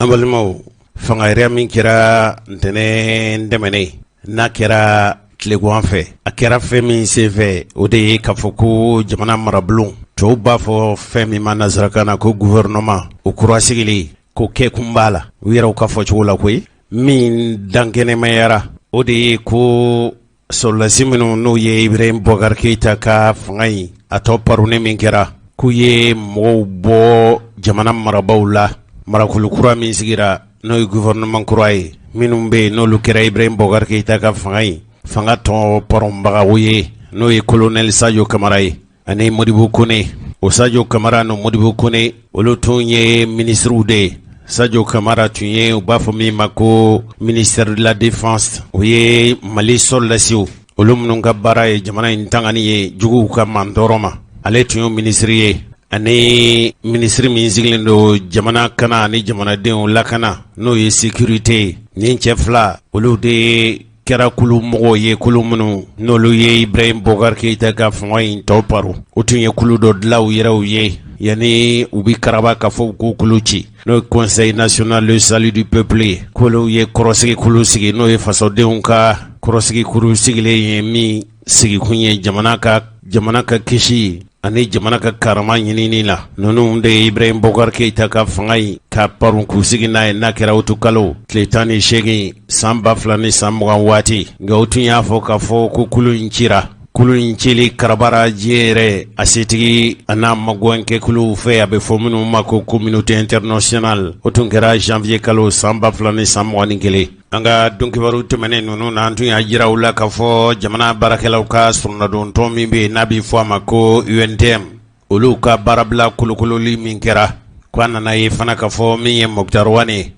An balimaw, fanga yira min kɛra ntɛnɛn tɛmɛnen, n'a kɛra tilegan fɛ, a kɛra fɛn min senfɛ, o de ye k'a fɔ ko jamana marabulon, tubabu b'a fɔ fɛn min ma nansarakan na ko gouvernement, o kura sigili ko kɛkun b'a la u yɛrɛw ka fɔcogo la koyi. Min dankɛnɛmayara, o de ye ko sɔrɔdasi minnu n'o ye Ibrahim Boubacar Keita ka fanga in a tɔ paroni min kɛra, k'u ye mɔgɔw bɔ jamana marabaaw la, marakulu kura min sigira, n'o ye gouvernement kura ye, minnu bɛ yen n'olu kɛra Ibrahim Boubacar Keita ka fanga in fanga tɔ paronbagaw ye, n'o ye colonel Sadio Kamara ye ani Modibo Kone. O Sadio Kamara ni Modibo Kone, olu tun ye minisiriw de ye. Sadio Kamara tun ye u b'a fɔ min ma ko ministère de la défense, o ye Mali sɔrɔdasiw, olu minnu ka baara ye jamana in tangani ye juguw ka mantɔɔrɔ ma, ale tun ye minisiri ye, ani minisiri min sigilen don jamana kana ani jamanadenw lakana, n'o ye sécurité ye. Nin cɛ fila, olu de ye kɛra kulu mɔgɔw ye, kulu minnu n'olu ye Ibrahim Boubacar Keita ka fanga in tɔ paro. U tun ye kulu dɔ dilan u yɛrɛw ye yanni u bɛ karaba ka fɔ k'u kulu ci, n'o ye Conseil national de salut du peuple ye, k'olu ye kɔrɔsigi kulu sigi, n'o ye fasodenw ka kɔrɔsigi kulu sigilen ye, min sigikun ye jamana ka kisi ani jamana ka karama ɲinini la. Ninnu de ye Ibrahim Boubacar Keita ka fanga in ka paron k'u sigi n'a ye, n'a kɛra utukalo tile 18 san 2020 waati. Nka u tun y'a fɔ k'a fɔ ko kulu in cira. Kulu in cili karabara diɲɛ yɛrɛ a setigi a n'a magɛnkɛkuluw fɛ, a bɛ fɔ minnu ma ko communauté internationale, o tun kɛra janvier kalo san 2021. An ka donkibaru tɛmɛnen ninnu na, an tun y'a jira u la k'a fɔ jamana baarakɛlaw ka sɔrɔnadontɔn min bɛ yen n'a bɛ fɔ a ma ko UNTM, olu ka baarabila kolokololi min kɛra, ko a nana ye fana k'a fɔ min ye Moctar Ouane ye,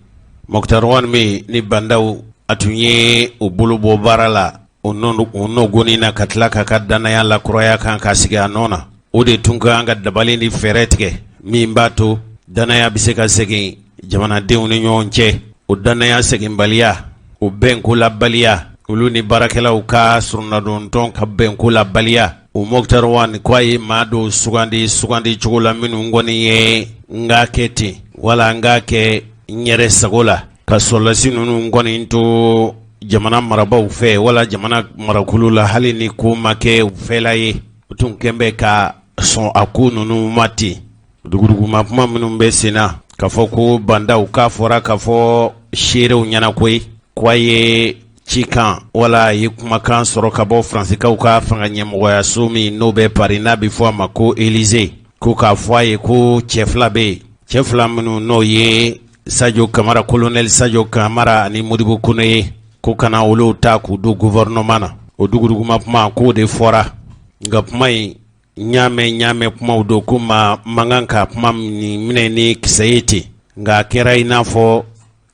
Moctar Ouane min ni Bah N'Daw a tun ye o bolo bɔ baara la o nɔgɔnin na, ka tila k'a ka danaya lakuraya kan ka sigi a nɔ na, o de tun ka kan ka dabali ni fɛɛrɛ tigɛ min b'a to danaya bɛ se ka segin jamanadenw ni ɲɔgɔn cɛ. O danaya seginbaliya, o bɛnkolabaliya, olu ni baarakɛlaw ka sɔrɔnadontɔn ka bɛnkolabaliya, o Moctar Ouane ko a ye maa dɔw sugandi sugandi cogo la minnu kɔni ye n k'a kɛ ten wala n k'a kɛ n yɛrɛ sago la, ka sɔrɔdasi ninnu kɔni to jamana marabaaw fɛ wala jamana marakulu la, hali ni ko ma kɛ u fɛla ye, u tun kɛn bɛ ka sɔn a ko ninnu ma ten. Duguduguma kuma minnu bɛ sen na k'a fɔ ko Bah N'Daw k'a fɔra k'a fɔ seerew ɲɛna koyi, ko a ye cikan wala a ye kumakan sɔrɔ ka bɔ Faransikaw ka fanga ɲɛmɔgɔyaso min n'o bɛ Paris, n'a bɛ fɔ a ma ko Élysée, ko k'a fɔ a ye ko cɛ fila bɛ yen, cɛ fila minnu n'o ye Sadio Kamara, colonel Sadio Kamara ani Modibo Kone ye, ko kana olu ta k'u don gouvernement na. O duguduguma kuma, k'o de fɔra. Nka kuma in ɲaamɛ ɲaamɛ kumaw don, ko maa man kan ka kuma nin minɛ ni kisɛ ye ten. Nka a kɛra i n'a fɔ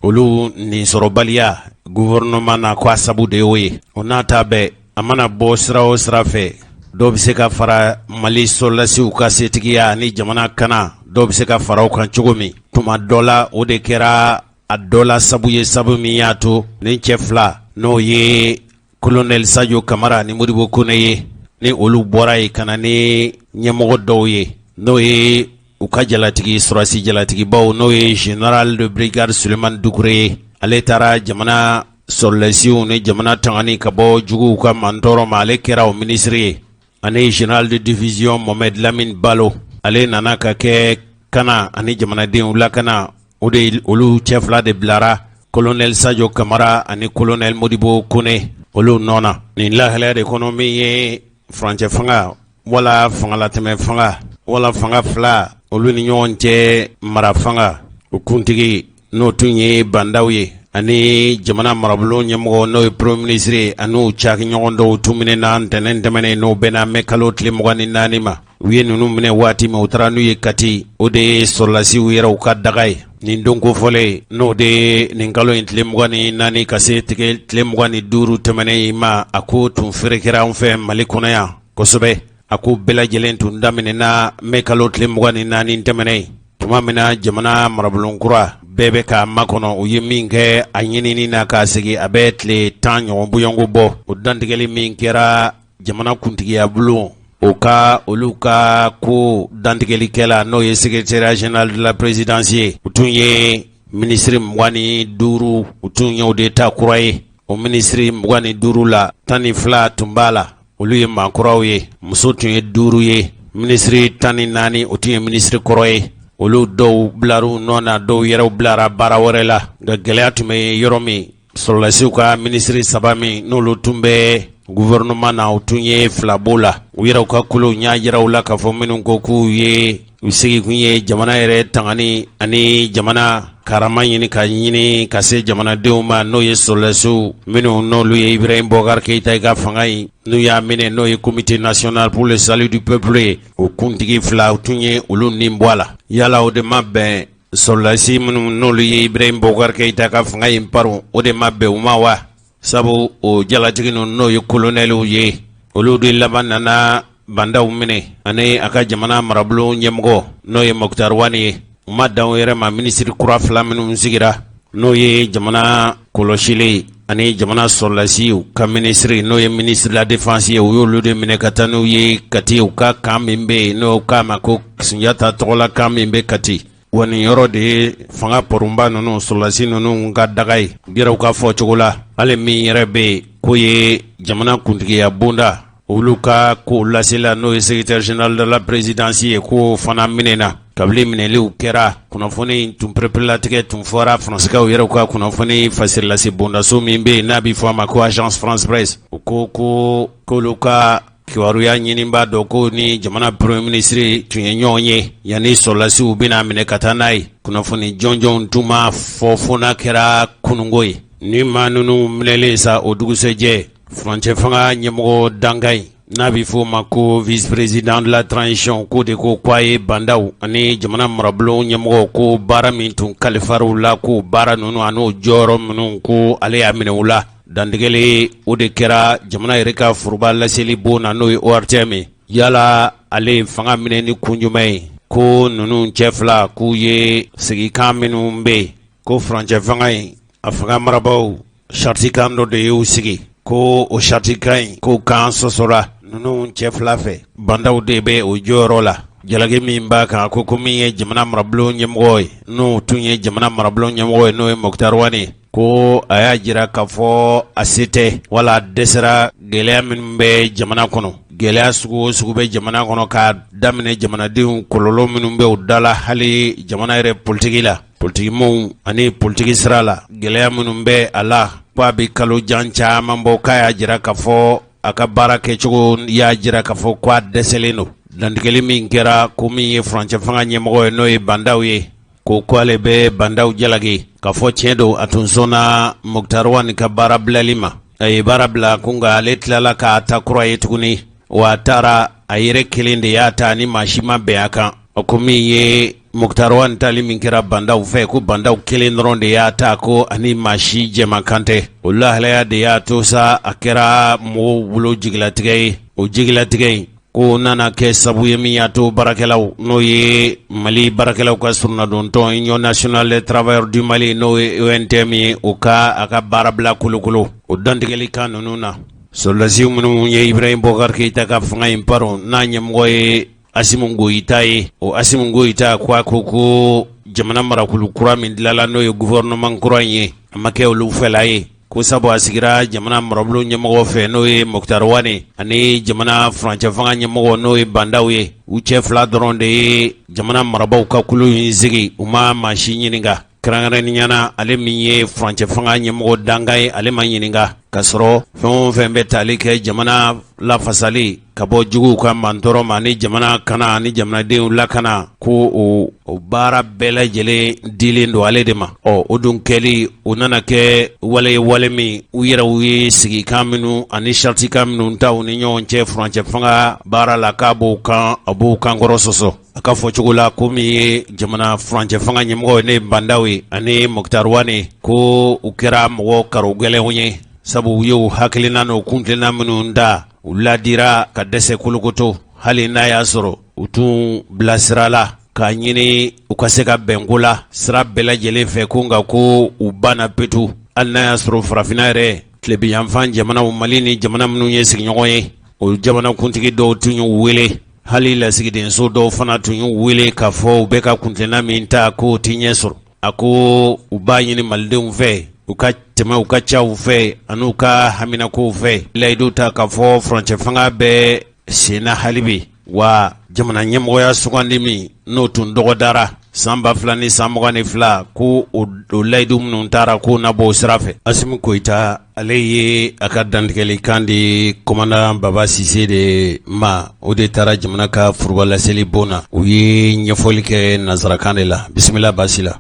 olu nin sɔrɔbaliya gouvernement na, ko a sabu de y'o ye. O n'a ta bɛɛ, a mana bɔ sira o sira fɛ, dɔw bɛ se ka fara Mali sɔrɔdasiw ka setigiya ani jamana kana, dɔw bɛ se ka fara o kan cogo min tuma dɔ la, o de kɛra a dɔ la sabu ye, sabu min y'a to ni cɛ fila, n'o ye colonel Sadio Kamara ni Modibo Kone ye, ni olu bɔra yen ka na ni ɲɛmɔgɔ dɔw ye, n'o ye u ka jalatigi sɔrɔdasi jalatigibaw, n'o ye général de brigade Souleymane Doucouré ye. Ale taara jamana sɔrɔdasiw ni jamana tangani ka bɔ juguw ka mantɔɔrɔ ma, ale kɛra o minisiri ye, ani général de division Mohamed Lamine Balo, ale nana ka kɛ kana ani jamanadenw lakana. O de olu cɛ fila de bilara colonel Sadio Kamara ani colonel Modibo Kone olu nɔ na. Nin lahalaya de kɔnɔ, min ye furancɛ fanga wala fangalatɛmɛ fanga wala fanga fila olu ni ɲɔgɔn cɛ mara fanga, o kuntigi n'o tun ye Bah N'Daw ye, ani jamana marabolo ɲɛmɔgɔ, n'o ye premier ministre, ani cakɛɲɔgɔn dɔw tun minɛna ntɛnɛn tɛmɛnen, n'o bɛnna mɛ kalo tile 24 ma. U ye ninnu minɛ waati min, u taara n'u ye Kati, o de ye sɔrɔdasiw yɛrɛw ka daga ye. Nin don kofɔlen, n'o de ye nin kalo in tile 24 ka se tile 25 tɛmɛnen in ma, a ko tun feere kɛra an fɛ Mali kɔnɔ yan kosɛbɛ. A ko bɛɛ lajɛlen tun daminɛna mɛ kalo tile 24 tɛmɛnen, tuma min na jamana marabolonkura bɛɛ bɛ ka makɔnɔ. U ye min kɛ a ɲinini na k'a sigi, a bɛ tile 10 ɲɔgɔn bɔɲɔgɔnko bɔ. O dantigɛli min kɛra jamana kuntigiya bulon, o ka olu ka ko dantigɛlikɛla, n'o ye secrétaire général de la présidence ye, u tun ye Minisiri 25, u tun y'o de ta kura ye. O minisiri 25 la, 12 tun b'a la, olu ye maakuraw ye. Muso tun ye duuru ye. Minisiri 14, o tun ye minisiri kɔrɔ ye. Olu dɔw bilar'u nɔ na, dɔw yɛrɛw bilara baara wɛrɛ la. Nka gɛlɛya tun bɛ yɔrɔ min, sɔrɔdasiw ka minisiri saba min n'olu tun bɛ gouvernement na, u tun ye fila b'o la. U yɛrɛw ka kulu y'a jira u la k'a fɔ minnu ko k'u ye u sigikun ye jamana yɛrɛ tangani ani jamana karama ɲini ka ɲini ka se jamanadenw ma, n'o ye sɔrɔdasiw minnu n'olu ye Ibrahim Boubacar Keïta ka fanga in n'u y'a minɛ, n'o ye Comité national pour le salut du peuple ye, o kuntigi fila, u tun ye olu ni bɔ a la. Yala o de ma bɛn sɔrɔdasi minnu n'olu ye Ibrahim Boubacar Keïta ka fanga in paron, o de ma bɛn u ma wa? Sabu o jalatigi ninnu, n'o ye kolonɛliw ye, olu de laban nana Bah N'Daw minɛ ani a ka jamana marabulon ɲɛmɔgɔ, n'o ye Moctar Ouane ye. U ma dan o yɛrɛ ma, minisiri kura fila minnu sigira, n'o ye jamana kɔlɔsili ani jamana sɔrɔdasiw ka minisiri, n'o ye ministre de la défense ye, u y'olu de minɛ ka taa n'u ye Kati, u ka camp min bɛ yen, n'o k'a ma ko Sunjata tɔgɔla camp min bɛ Kati. Wa nin yɔrɔ de ye fanga pɔrɔnba ninnu, sɔrɔdasi ninnu ka daga ye, u yɛrɛw ka fɔ cogo la. Hali min yɛrɛ bɛ yen k'o ye jamana kuntigiya bonda, olu ka ko lasela, n'o ye secrétaire général de la présidence ye, k'o fana minɛna. Kabini minɛliw kɛra, kunnafoni tun pereperelatigɛ tun fɔra Faransikaw yɛrɛw ka kunnafoni fasirilase bondaso min bɛ yen, n'a bɛ fɔ a ma ko Agence France Presse, u ko ko k'olu ka kibaruya ɲinibaa dɔ ko ni jamana premier ministre tun ye ɲɔgɔn ye yanni sɔrɔdasiw bɛna minɛ ka taa n'a ye. Kunnafoni jɔnjɔnw tun ma fɔ fo n'a kɛra kununko ye. Ni maa ninnu minɛlen sa, o dugusɛjɛ, furancɛ fanga ɲɛmɔgɔ dankan in, n'a bɛ fɔ o ma ko vice président de la transition, k'o de ko k'a ye Bah N'Daw ani jamana marabulon ɲɛmɔgɔ, ko baara min tun kalifar'u la, k'o baara ninnu an'o jɔyɔrɔ minnu, ko ale y'a minɛ u la. Dantigɛli o de kɛra jamana yɛrɛ ka foroba laseli bon na, n'o ye ORTM ye. Yala ale fanga minɛ ni kun jumɛn ye? Ko ninnu cɛ fila k'u ye sigikan minnu bɛ yen, ko furancɛ fanga in a fanga marabaaw saritikan dɔ de y'u sigi, ko o saritikan in ko kan sɔsɔra ninnu cɛ fila fɛ. Bah N'Daw de bɛ o jɔyɔrɔ la. Jalaki min b'a kan, ko ko min ye jamana marabulon ɲɛmɔgɔ ye, n'o tun ye jamana marabulon ɲɛmɔgɔ ye, n'o ye Moctar Ouane ye, ko a y'a jira k'a fɔ a se tɛ wala dɛsɛra gɛlɛya minnu bɛ jamana kɔnɔ. Gɛlɛya sugu o sugu bɛ jamana kɔnɔ, k'a daminɛ jamanadenw kɔlɔlɔ minnu bɛ u da la, hali jamana yɛrɛ politigi la, politikimɔgɔw ani politigi sira la, gɛlɛya minnu bɛ a la, ko a bɛ kalo jan caman bɔ, k'a y'a jira k'a fɔ a ka baara kɛcogo y'a jira k'a fɔ ko a dɛsɛlen don. Dantigɛli min kɛra, ko min ye furancɛ fanga ɲɛmɔgɔ ye, n'o ye Bah N'Daw ye, ko ko ale bɛ Bah N'Daw jalaki k'a fɔ tiɲɛ don, a tun sɔnna Moctar Ouane ka baara bilali ma. A ye baara bila ko, nka ale tilala k'a ta kura ye tuguni, wa a taara a yɛrɛ kelen de y'a ta, ni maa si ma bɛn a kan. O ko min ye Moctar Ouane tali min kɛra Bah N'Daw fɛ, ko Bah N'Daw kelen dɔrɔn de y'a ta, ko ani maa si jɛmakan tɛ. O lahalaya de y'a to sa a kɛra mɔgɔw bolo jigilatigɛ ye. O jigilatigɛ in ko nana kɛ sabu ye min y'a to baarakɛlaw, n'o ye Mali baarakɛlaw ka surunnadontɔn Union nationale des travailleurs du Mali, n'o ye UNTM ye, o ka a ka baarabila kolokolo. O dantigɛli kan ninnu na, sɔrɔdasiw minnu ye Ibrahim Boubacar Keïta ka fanga in paron, n'a ɲɛmɔgɔ ye Assimi Goïta ye, o Assimi Goïta ko a ko ko jamana marakulu kura min dilanla, n'o ye gouvernement kura in ye, a ma kɛ olu fɛla ye, ko sabu a sigira jamana marabolo ɲɛmɔgɔ fɛ, n'o ye Moctar Ouane, ani jamana furancɛ fanga ɲɛmɔgɔ, n'o ye Bah N'Daw ye. U cɛ fila dɔrɔn de ye jamana marabaaw ka kulu in sigi, u ma maa si ɲininka. Kɛrɛnkɛrɛnnenya na, ale min ye furancɛ fanga ɲɛmɔgɔ dankan ye, ale ma ɲininka, k'a sɔrɔ fɛn o fɛn bɛ tali kɛ jamana lafasali ka bɔ juguw ka mantɔɔrɔ ma, ni jamana kana ni jamanadenw lakana, ko o baara bɛɛ lajɛlen dilen don ale de ma. Ɔ o dun kɛli, o nana kɛ wale ye, wale min u yɛrɛw ye sigikan minnu ani saritikan minnu ta u ni ɲɔgɔn cɛ furancɛ fanga baara la, k'a b'o kan, a b'o kankɔrɔ sɔsɔ. A ka fɔ cogo la, ko min ye jamana furancɛ fanga ɲɛmɔgɔ ye, ne ye Bah N'Daw ye, ani Moctar Ouane, ko u kɛra mɔgɔ karo gɛlɛnw ye, sabu u y'u hakilina n'u kuntilenna minnu da, u ladira ka dɛsɛ kolokoto, hali n'a y'a sɔrɔ u tun bilasirala k'a ɲini u ka se ka bɛnko la sira bɛɛ lajɛlen fɛ, ko nka ko u banna petu. Hali n'a y'a sɔrɔ farafinna yɛrɛ tilebinyanfan jamanaw, Mali ni jamana minnu ye sigiɲɔgɔn ye, o jamanakuntigi dɔw tun y'u wele, hali lasigidenso dɔw fana tun y'u wele k'a fɔ u bɛ ka kuntilenna min ta k'o tɛ ɲɛ sɔrɔ. A ko u b'a ɲini malidenw fɛ, u ka tɛmɛ u ka caw fɛ an'u ka haminakow fɛ. Layidu ta k'a fɔ furancɛ fanga bɛ senna hali bi, wa jamana ɲɛmɔgɔya sugandi min n'o tun dɔgɔdara san 2022, ko o layidu minnu tara k'o na bɔ o sira fɛ. Asimi Goyita, ale ye a ka dantigɛli kan di commandant Baba Sise de ma. O de taara jamana ka foroba laseli bon na. U ye ɲɛfɔli kɛ nansarakan de la. Bisimila baasi la.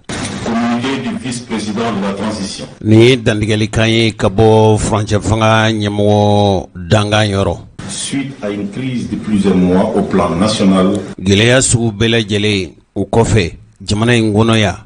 Nin ye dantigɛli kan ye ka bɔ furancɛ fanga ɲɛmɔgɔ dankan yɔrɔ. Suite à une crise de plusieurs mois au plan national, gɛlɛya sugu bɛɛ lajɛlen o kɔfɛ jamana in kɔnɔ yan,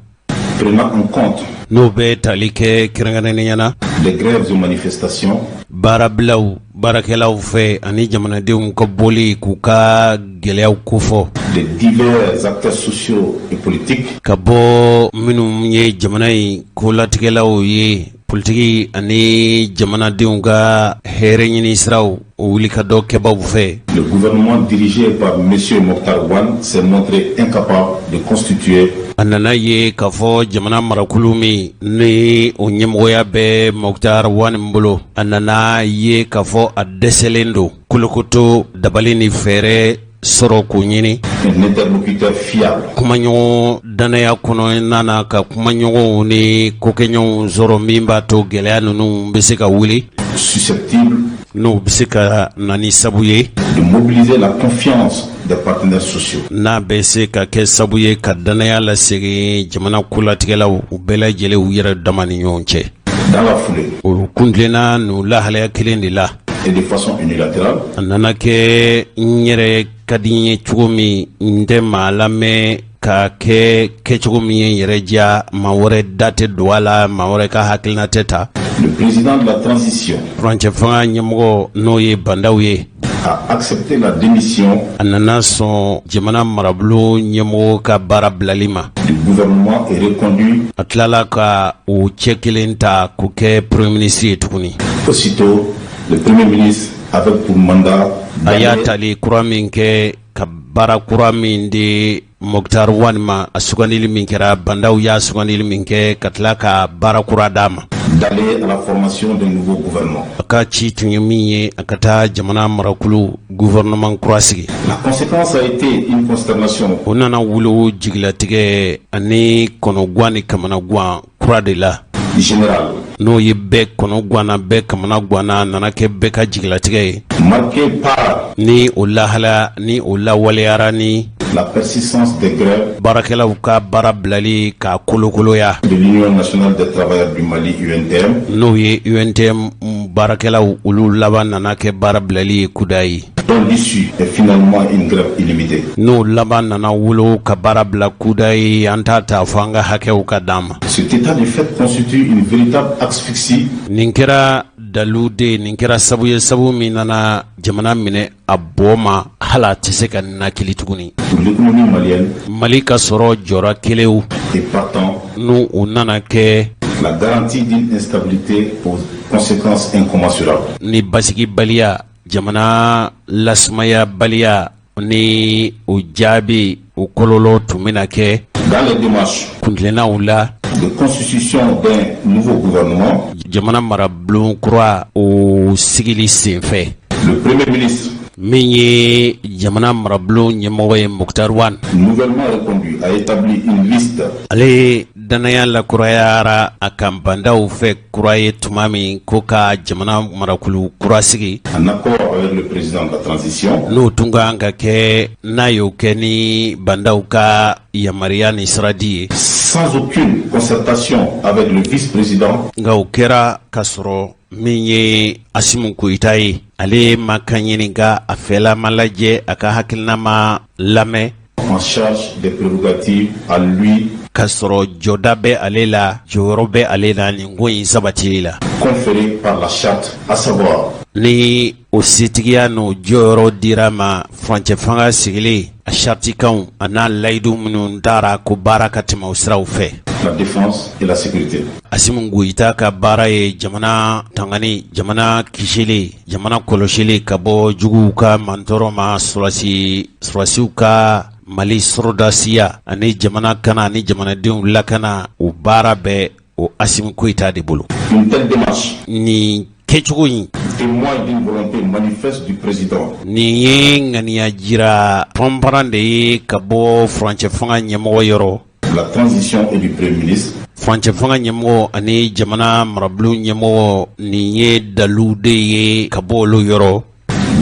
prenant en compte n'o bɛ tali kɛ kɛrɛnkɛrɛnnenya na les grèves et manifestations, baarabilaw baarakɛlaw fɛ ani jamanadenw ka bɔli k'u ka gɛlɛyaw kofɔ, des divers acteurs sociaux et politiques, ka bɔ minnu ye jamana in kolatigɛlaw ye, politiki ani jamanadenw ka hɛrɛ ɲini siraw, o wuli ka dɔ kɛbaw fɛ, le gouvernement dirigé par M. Moctar Ouane s'est montré incapable de constituer a nana ye k'a fɔ jamana marakulu min ni o ɲɛmɔgɔya bɛ Moctar Ouane bolo, a nana ye k'a fɔ a dɛsɛlen don kolokoto dabali ni fɛɛrɛ sɔrɔ k'o ɲini un interlocuteur fiable kumaɲɔgɔn dannaya kɔnɔna na, ka kumaɲɔgɔnw ni kokɛɲɔgɔnw sɔrɔ min b'a to gɛlɛya ninnu bɛ se ka wuli, susceptible n'o bɛ se ka na ni sabu ye de mobiliser la confiance des partenaires sociaux. n'a bɛ se ka kɛ sabu ye ka dannaya lasegin jamana kolatigɛlaw, u bɛɛ lajɛlen u yɛrɛ dama ni ɲɔgɔn cɛ. Dans la foulée O kuntilenna n'u lahalaya kelen de la, et de façon unilatérale, a nana kɛ n yɛrɛ ka di n ye cogo min, n tɛ maa lamɛn, ka kɛ kɛcogo min ye n yɛrɛ diya, maa wɛrɛ da tɛ don a la, maa wɛrɛ ka hakilina tɛ ta, le président de la transition furancɛ fanga ɲɛmɔgɔ, n'o ye Bah N'Daw ye, a accepté la démission a nana sɔn jamana marabolo ɲɛmɔgɔ ka baara bilali ma du gouvernement et reconduit A tilala ka o cɛ kelen ta k'o kɛ premier ministre ye tuguni. aussitôt le premier ministre avec pour mandat A y'a d'aller tali kura min kɛ ka baara kura min di Moctar Ouane ma, a sugandili min kɛra, Bah N'Daw y'a sugandili min kɛ, ka tila ka baara kura d'a ma. d'aller à la formation d'un nouveau gouvernement. A ka ci tun ye min ye, a ka taa jamana marakulu gouvernement kura sigi. La conséquence a été une consternation O nana wolo jigilatigɛ ani kɔnɔguwan ni kamanaguwan kura de la, générale n'o ye bɛɛ kɔnɔguwanna, bɛɛ kamanaguwanna, a nana kɛ bɛɛ ka jigilatigɛ ye, marquée par ni o lahala ni o lawaleyara ni la persistance des grèves baarakɛlaw ka baara bilali k'a kolokoloya, de l'Union nationale des travailleurs du Mali UNTM n'o ye UNTM baarakɛlaw, olu laban nana kɛ baara bilali ye kuda ye, dont l'issue est finalement une grève illimitée. n'o laban nana wolo ka baara bila kuda ye, an t'a ta fɔ an ka hakɛw ka d'an ma. Cet état de fait constitue une véritable asphyxie Nin kɛra dalu de, nin kɛra sabu ye, sabu min nana jamana minɛ a bɔ ma, hali a tɛ se ka nakili tuguni pour l'économie malienne Mali ka sɔrɔ jɔra kelew et partant n'u u nana kɛ la garantie d'une instabilité aux conséquences incommensurables. ni basigibaliya, jamana lasumayabaliya, ni o jaabi, o kɔlɔlɔ tun bɛna kɛ Dans les démarches kuntilennaw la de constitution d'un nouveau gouvernement, jamana marabulon kura o sigili senfɛ, le Premier ministre min ye jamana marabulon ɲɛmɔgɔ ye, Moctar Ouane, nouvellement reconduit a établi une liste ale ye danaya lakurayara a kan Bah N'Daw fɛ kura ye tuma min ko ka jamana marakulu kura sigi, en accord avec le président de la transition n'o tun kan ka kɛ, n'a y'o kɛ ni Bah N'Daw ka yamaruya ni siradi ye, sans aucune concertation avec le vice-président nka o kɛra ka sɔrɔ min ye Asimi Goyita ye, ale ma kan ɲininka, a fɛla ma lajɛ, a ka hakilina ma lamɛn, en charge des prérogatives à lui ka sɔrɔ jɔda bɛ ale la, jɔyɔrɔ bɛ ale la nin ko in sabatili la, conférées par la charte, à savoir ni o setigiya n'o jɔyɔrɔ dira ma furancɛ fanga sigilen, a saritikanw a n'a layidu minnu taara ko baara ka tɛmɛ o siraw fɛ. la défense et la sécurité. Asimi Goyita ka baara ye jamana tangani, jamana kisili, jamana kɔlɔsili ka bɔ juguw ka mantɔɔrɔ ma, sɔrɔsi sɔrɔsiw ka Mali sɔrɔdasiya ani jamana kana ani jamanadenw lakana, o baara bɛ o Asimi Goyita de bolo. Une telle démarche Nin kɛcogo in témoigne d'une volonté manifeste du président nin ye ŋaniya jira panparan de ye ka bɔ furancɛ fanga ɲɛmɔgɔ yɔrɔ, de la transition et du Premier ministre furancɛ fanga ɲɛmɔgɔ ani jamana marabulon ɲɛmɔgɔ. Nin ye dalu de ye ka bɔ olu yɔrɔ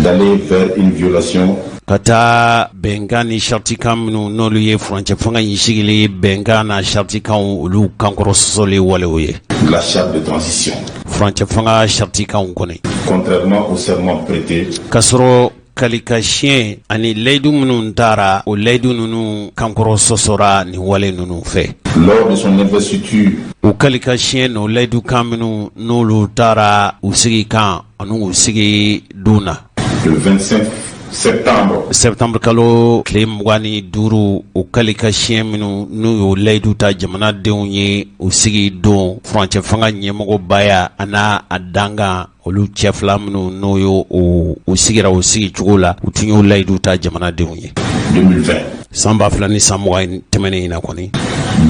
d'aller vers une violation ka taa bɛnkan ni saritikan minnu n'olu ye furancɛ fanga in sigili bɛnkan na saritikanw, olu kankɔrɔ sɔsɔli walew ye de la charte de transition, furancɛ fanga saritikanw kɔni, contrairement au serment prêté k'a sɔrɔ kalika siɲɛ ani layidu minnu taara, o layidu ninnu kankɔrɔ sɔsɔra nin wale ninnu fɛ lors de son investiture O kalika siɲɛ n'o layidu kan minnu n'olu taara u sigi kan ani u sigi don na le 25 septembre septembre kalo tile 25, o kalika siɲɛ minnu n'u y'o layidu ta jamanadenw ye u sigi don furancɛ fanga ɲɛmɔgɔbaya a n'a a dankan, olu cɛ fila minnu n'o y'o u sigira u sigi cogo la, u tun y'o layidu ta jamanadenw ye 2020. San 2020 tɛmɛnen in na kɔni.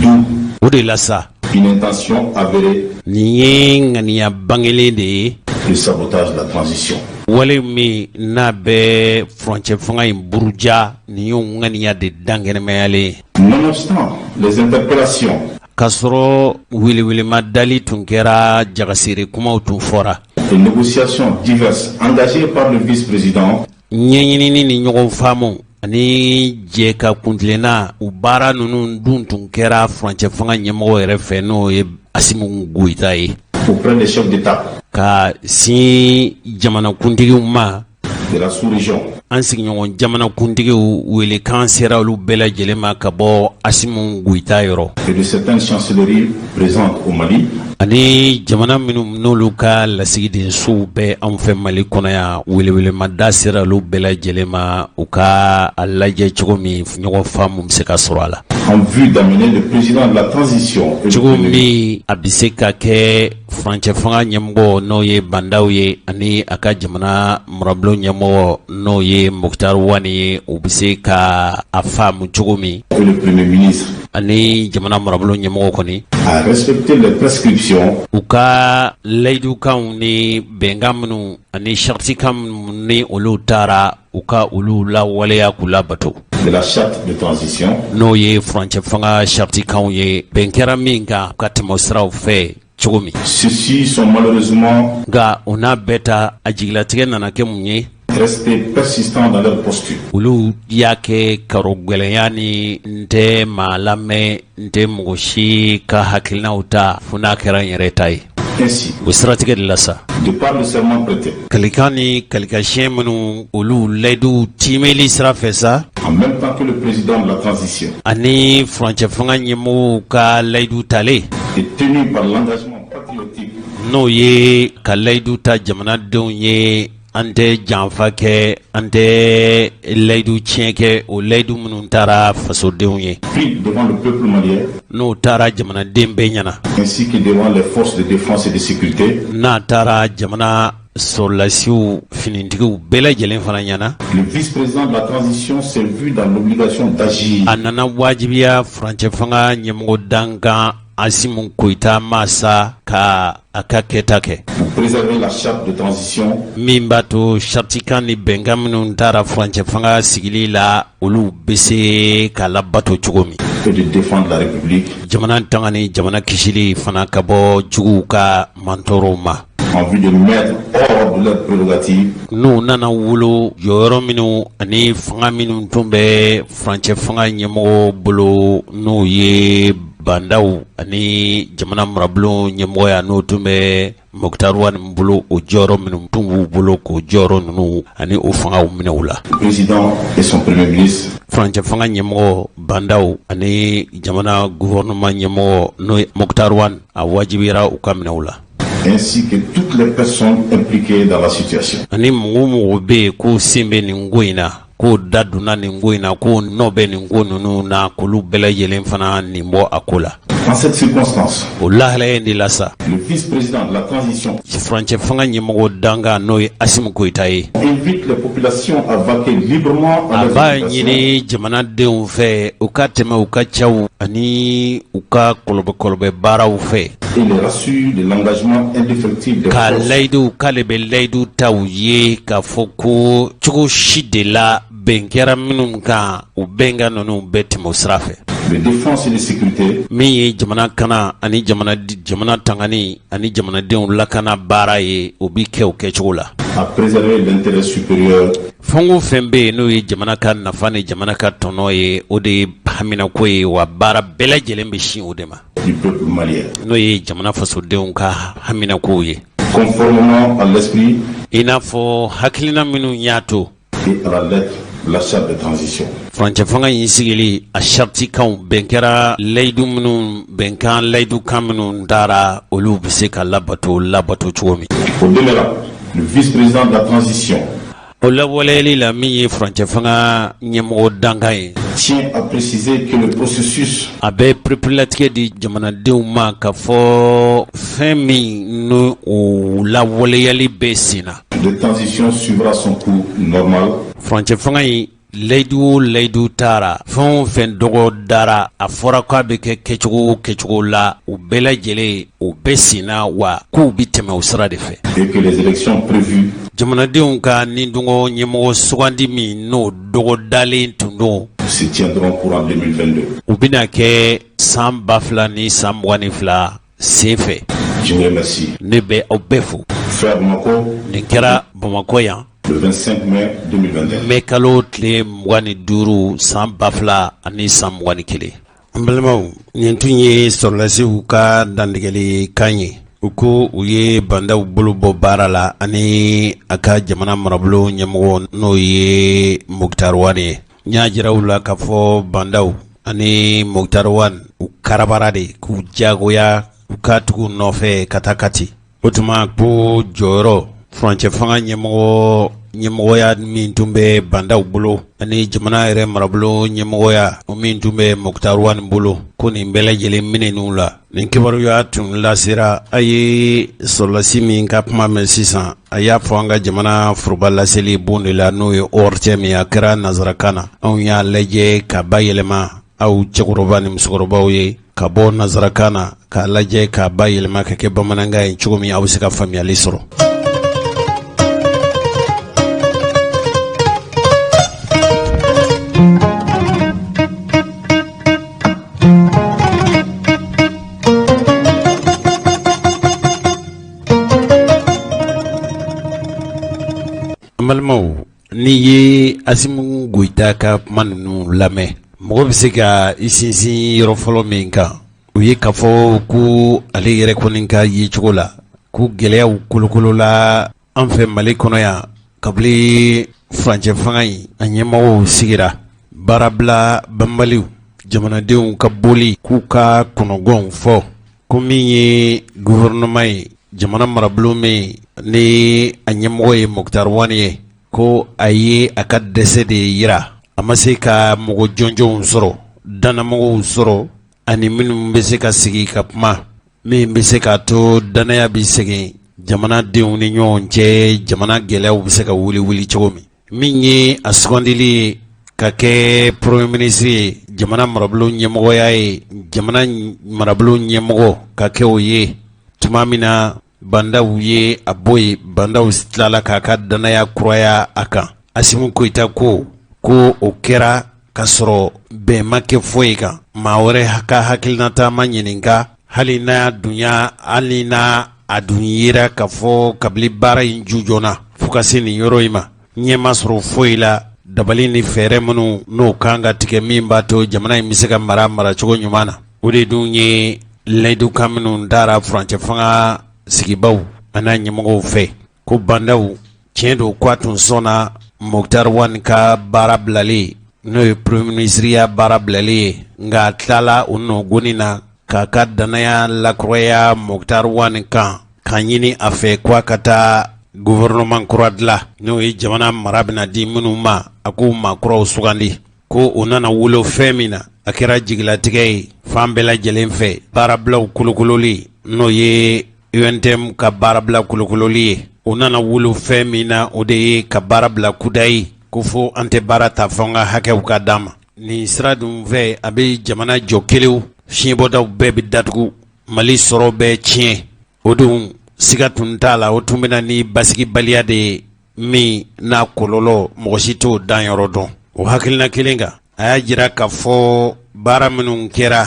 D'où O de la sa, une intention avérée nin ye ŋaniya bangelen de ye de sabotage de la transition. Wale min n'a bɛ furancɛ fanga in buruja, nin y'o ŋaniya de dankɛnɛmayalen ye. Nonobstant les interpellations K'a sɔrɔ welewelema dali tun kɛra, jagasere kumaw tun fɔra, et négociations diverses engagées par le vice-président ɲɛɲinini ni ɲɔgɔn faamu ani jɛ ka kuntilenna, u baara ninnu dun tun kɛra furancɛ fanga ɲɛmɔgɔ yɛrɛ fɛ, n'o ye Asimi Goyita ye, auprès des chefs d'État ka sin jamanakuntigiw ma de la sous-région, an sigiɲɔgɔn jamanakuntigiw, welekan sera olu bɛɛ lajɛlen ma ka bɔ Asimi Goyita yɔrɔ, et de certaines chancelleries présentes au Mali, ani jamana minnu n'olu ka lasigidensow bɛ anw fɛ Mali kɔnɔ yan, welewelemada sera olu bɛɛ lajɛlen ma, u ka a lajɛ cogo min ɲɔgɔn faamu bɛ se ka sɔrɔ a la, en vue d'amener le président de la transition et le cogo Premier min a bɛ se ka kɛ furancɛ fanga ɲɛmɔgɔ, n'o ye Bah N'Daw ye, ani a ka jamana marabulon ɲɛmɔgɔ, n'o ye Moctar Ouane ye, u bɛ se ka a faamu cogo min et le Premier ministre ani jamana marabulon ɲɛmɔgɔ kɔni à respecter les prescriptions u ka layidukanw ni bɛnkan minnu ani saritikan minnu ni olu taara, u ka olu lawaleya k'u labato de la charte de transition, n'o ye furancɛ fanga saritikanw ye, bɛn kɛra min kan, ka tɛmɛ o siraw fɛ cogo min. Ceux-ci sont malheureusement Nka o n'a bɛɛ ta, a jigilatigɛ nana kɛ mun ye? restés persistants dans leur posture. Olu y'a kɛ karo gwɛlɛya ni n tɛ maa lamɛn, n tɛ mɔgɔ si ka hakilinaw ta fo n'a kɛra n yɛrɛ ta ye. Ainsi, O siratigɛ de la sa, de par le serment prêté, kalikan ni kalikasiyɛn minnu, olu layiduw timɛli sira fɛ sa, en même temps que le président de la transition ani furancɛ fanga ɲɛmɔgɔw ka layidu talen est tenu par l'engagement patriotique n'o ye ka layidu ta jamanadenw ye, an tɛ janfa kɛ, an tɛ layidu tiɲɛ kɛ, o layidu minnu taara fasodenw ye, pris devant le peuple malien n'o taara jamanaden bɛɛ ɲɛna, ainsi que devant les forces de défense et de sécurité, n'a taara jamana sɔrɔlasiw, finitigiw bɛɛ lajɛlen fana ɲɛna, le vice-président de la transition s'est vu dans l'obligation d'agir a nana wajibiya furancɛ fanga ɲɛmɔgɔ dankan Asimi Goyita masa ka a ka kɛta kɛ pour préserver la charte de transition min b'a to saritikan ni bɛnkan minnu taara furancɛ fanga sigili la, olu bɛ se ka labato cogo min et de défendre la République jamana tanga ni jamana kisili fana ka bɔ juguw ka mantɔɔrɔw ma, en vue de mettre hors de leurs prérogatives n'u nana wolo jɔyɔrɔ minnu ani fanga minnu tun bɛ furancɛ fanga ɲɛmɔgɔ bolo, n'o ye Bah N'Daw ani jamana marabulon ɲɛmɔgɔya, n'o tun bɛ Moctar Ouane bolo, o jɔyɔrɔ minnu tun b'u bolo, k'o jɔyɔrɔ ninnu ani o fangaw minɛ u la. Le président et son premier ministre Furancɛ fanga ɲɛmɔgɔ Bah N'Daw ani jamana gouvernement ɲɛmɔgɔ, n'o ye Moctar Ouane, a wajibiyara u ka minɛ u la, ainsi que toutes les personnes impliquées dans la situation. Ani mɔgɔ o mɔgɔ bɛ yen k'u sen bɛ nin ko in na. K'o da donna nin ko in na, k'o nɔ bɛ nin ko ninnu na, k'olu bɛɛ lajɛlen fana nin bɔ a ko la. En cette circonstance, o lahalaya in de la sa, le vice-président de la transition furancɛ fanga ɲɛmɔgɔ dankan, n'o ye Asimi Goyita ye, invite les populations à vaquer librement à a b'a ɲini jamanadenw fɛ u ka tɛmɛ u ka caw ani u ka kɔlɔbɛkɔlɔbɛ baaraw fɛ. Et les rassure de l'engagement indéfectible des Ka forces layidu, k'ale bɛ layidu ta u ye k'a fɔ ko cogo si de la, bɛn kɛra minnu kan, u bɛnkan ninnu bɛɛ tɛmɛ o sira fɛ. de défense et de sécurité Min ye jamana kana ani jamana tangani ani jamanadenw lakana baara ye, o bi kɛ o kɛcogo la. à préserver l'intérêt supérieur Fɛn o fɛn bɛ yen, n'o ye jamana ka nafa ni jamana ka tɔnɔ ye, o de ye haminako ye, wa baara bɛɛ lajɛlen bɛ sin o de ma, du peuple malien, n'o ye jamana fasodenw ka haminakow ye. Conformément à l'esprit I n'a fɔ hakilina minnu y'a to et à la lettre de la charte de transition. furancɛ fanga in sigili a saritikanw bɛn kɛra, layidu minnu bɛnkan, layidukan minnu dara, olu bɛ se ka labato labato cogo min. Au demeurant, le vice-président de la transition O lawaleyali la, min ye furancɛ fanga ɲɛmɔgɔ dankan ye, tient à préciser que le processus a bɛ pereperelatigɛ di jamanadenw ma ka fɔ fɛn min n'o o lawaleyali bɛ sen na, de transition suivra son cours normal furancɛ fanga in, layidu o layidu taara, fɛn o fɛn dɔgɔ dara, a fɔra k'a bɛ kɛ kɛcogo o kɛcogo la, o bɛɛ lajɛlen o bɛ sen na, wa k'u bɛ tɛmɛ o sira de fɛ. et que les élections prévues Jamanadenw ka nidungɔ ɲɛmɔgɔ sugandi min n'o dɔgɔ dalen tun don, se tiendront courant 2022. u bɛna kɛ san 2022 sen fɛ. Je vous remercie. Ne bɛ aw bɛɛ fo. Fait à Bamako Nin kɛra Bamakɔ yan le 25 mai 2021. mɛ kalo tile 25 san 2021. An balimaw, nin tun ye sɔrɔlasiw ka dantigɛli kan ye. U ko u ye Bah N'Daw bolo bɔ baara la ani a ka jamana marabolo ɲɛmɔgɔ, n'o ye Moctar Ouane ye. N y'a jira u la k'a fɔ Bah N'Daw ani Moctar Ouane, u karabara de k'u jagoya u ka tugu nɔfɛ ka taa Kati. O tuma ko jɔyɔrɔ furancɛ fanga ɲɛmɔgɔ ɲɛmɔgɔya min tun bɛ Bah N'Daw bolo ani jamana yɛrɛ marabolo ɲɛmɔgɔya, o min tun bɛ Moctar Ouane bolo, ko nin bɛɛ lajɛlen minɛn'u la. Nin kibaruya tun lasera a ye. Sɔrɔlasi min ka kuma mɛn sisan, a y'a fɔ an ka jamana foroba laseli bon de la, n'o ye ORTM ye. A kɛra nansarakan na. Anw y'a lajɛ ka bayɛlɛma aw cɛkɔrɔba ni musokɔrɔbaw ye ka bɔ nansarakan na, k'a lajɛ k'a bayɛlɛma ka kɛ bamanankan ye cogo min aw bɛ se ka faamuyali sɔrɔ. An balimaw, n'i ye Asimi Goyita ka kuma ninnu lamɛn, mɔgɔ bɛ se ka i sinsin yɔrɔ fɔlɔ min kan, o ye k'a fɔ ko ale yɛrɛ kɔni ka yecogo la, ko gɛlɛyaw kolokolola an fɛ Mali kɔnɔ yan kabini furancɛ fanga in a ɲɛmɔgɔw sigira. Baarabila banbaliw, jamanadenw ka boli k'u ka kɔnɔgɔnw fɔ ko min ye gouvernement ye, jamana marabolo min ni a ɲɛmɔgɔ ye Moctar Ouane ye, ko a ye a ka dɛsɛ de yira. A ma se ka mɔgɔ jɔnjɔnw sɔrɔ, dannamɔgɔw sɔrɔ, ani minnu bɛ se ka sigi ka kuma min bɛ se k'a to dannaya bɛ segin jamanadenw ni ɲɔgɔn cɛ, jamana gɛlɛyaw bɛ se ka wuli wuli cogo min. Min ye a sugandili ye ka kɛ premier ministre ye, jamana marabolo ɲɛmɔgɔya ye, jamana marabolo ɲɛmɔgɔ ka kɛ o ye, tuma min na Bah N'Daw ye a bɔ yen, Bah N'Daw tilala k'a ka dannaya kuraya a kan. Asimi Goyita ko ko o kɛra ka sɔrɔ bɛn ma kɛ foyi kan, maa wɛrɛ ka hakilinata ma ɲininka, hali n'a dunya, hali n'a a dun yera k'a fɔ kabini baara in ju joona fo ka se nin yɔrɔ in ma, ɲɛ ma sɔrɔ foyi la. Dabali ni fɛɛrɛ minnu n'o kan ka tigɛ min b'a to jamana in bɛ se ka mara maracogo ɲuman na, o de dun ye layidukan minnu dara furancɛ fanga sigibaw an'a ɲɛmɔgɔw fɛ. Ko Bah N'Daw, tiɲɛ don ko a tun sɔnna Moctar Ouane ka baara bilalen, n'o ye premier ministreya baara bilalen ye, nka a tilala o nɔgɔni na k'a ka dannaya lakuraya Moctar Ouane kan, k'a ɲini a fɛ ko a ka taa gouvernement kura dilan, n'o ye jamana mara bɛna di minnu ma, a k'u maa kuraw sugandi. Ko o nana wolo fɛn min na, a kɛra jigilatigɛ ye fan bɛɛ lajɛlen fɛ. Baarabilaw kolokololi, n'o ye UNTM ka baarabila kolokololi ye, o nana wolo fɛn min na, o de ye ka baara bila kudayi, ko fo an tɛ baara ta fo an ka hakɛw ka d'an ma. Nin sira dun fɛ, a bɛ jamana jɔ kelewu, fiɲɛbɔdaw bɛɛ bɛ datugu, Mali sɔrɔ bɛɛ tiɲɛ. O dun siga tun t'a la, o tun bɛ na ni basigibaliya de ye min n'a kɔlɔlɔ mɔgɔ si t'o danyɔrɔ dɔn. O hakilina kelen kan, a y'a jira k'a fɔ baara minnu kɛra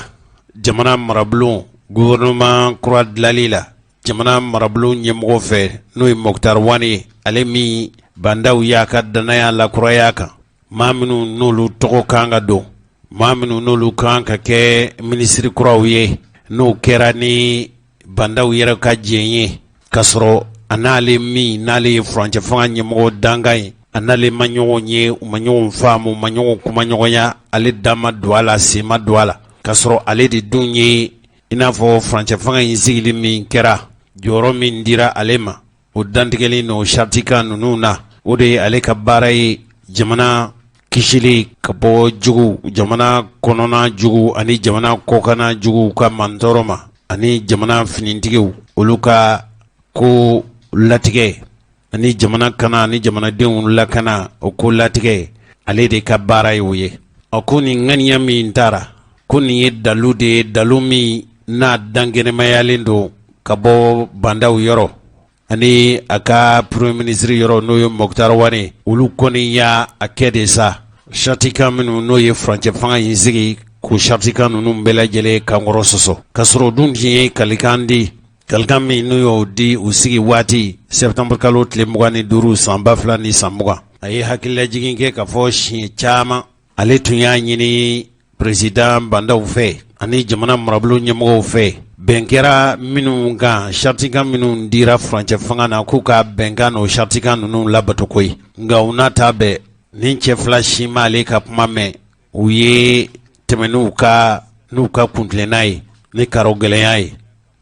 jamana marabulon gouvernement kura dilali la jamana marabulon ɲɛmɔgɔ fɛ, n'o ye Moctar Ouane ye, ale min Bah N'Daw y'a ka dannaya lakuraya kan, maa minnu n'olu tɔgɔ kan ka don, maa minnu n'olu kan ka kɛ minisiri kuraw ye, n'o kɛra ni Bah N'Daw yɛrɛ ka jɛn ye, k'a sɔrɔ a n'ale min n'ale ye furancɛ fanga ɲɛmɔgɔ dankan ye, a n'ale ma ɲɔgɔn ye, u ma ɲɔgɔn faamu, u ma ɲɔgɔn kumaɲɔgɔnya, ale da ma don a la, sen ma don a la, k'a sɔrɔ ale de dun ye i n'a fɔ furancɛ fanga in sigili min kɛra, jɔyɔrɔ min dira ale ma, o dantigɛlen n'o saritikan ninnu na, o de ye ale ka baara ye, jamana kisili ka bɔ jugu, jamana kɔnɔna jugu ani jamana kɔkanna juguw ka mantɔɔrɔ ma, ani jamana finitigiw olu ka ko latigɛ, ani jamana kana ani jamanadenw lakana, o ko latigɛ, ale de ka baara ye o ye. A ko nin ŋaniya min taara, ko nin ye dalu de ye, dalu min n'a dankɛnɛmayalen don ka bɔ Bah N'Daw yɔrɔ ani a ka premier ministre yɔrɔ, n'o ye Moctar Ouane. Olu kɔni y'a a kɛ de sa, saritikan minnu n'o ye furancɛ fanga in sigi, k'o saritikan ninnu bɛɛ lajɛlen kankɔrɔ sɔsɔ, k'a sɔrɔ o dun tun ye kalikan di, kalikan min n'u y'o di u sigi waati septembre kalo tile 25 san 2020. A ye hakililajigin kɛ k'a fɔ siɲɛ caman ale tun y'a ɲini président Bah N'Daw fɛ ani jamana marabolo ɲɛmɔgɔw fɛ, bɛn kɛra minnu kan, saritikan minnu dira furancɛ fanga na, k'u ka bɛnkan n'o saritikan ninnu labato koyi. Nka u n'a ta bɛɛ, nin cɛ fila si ma ale ka kuma mɛn. U ye tɛmɛ n'u ka kuntilenna ye ni karo gɛlɛnya ye,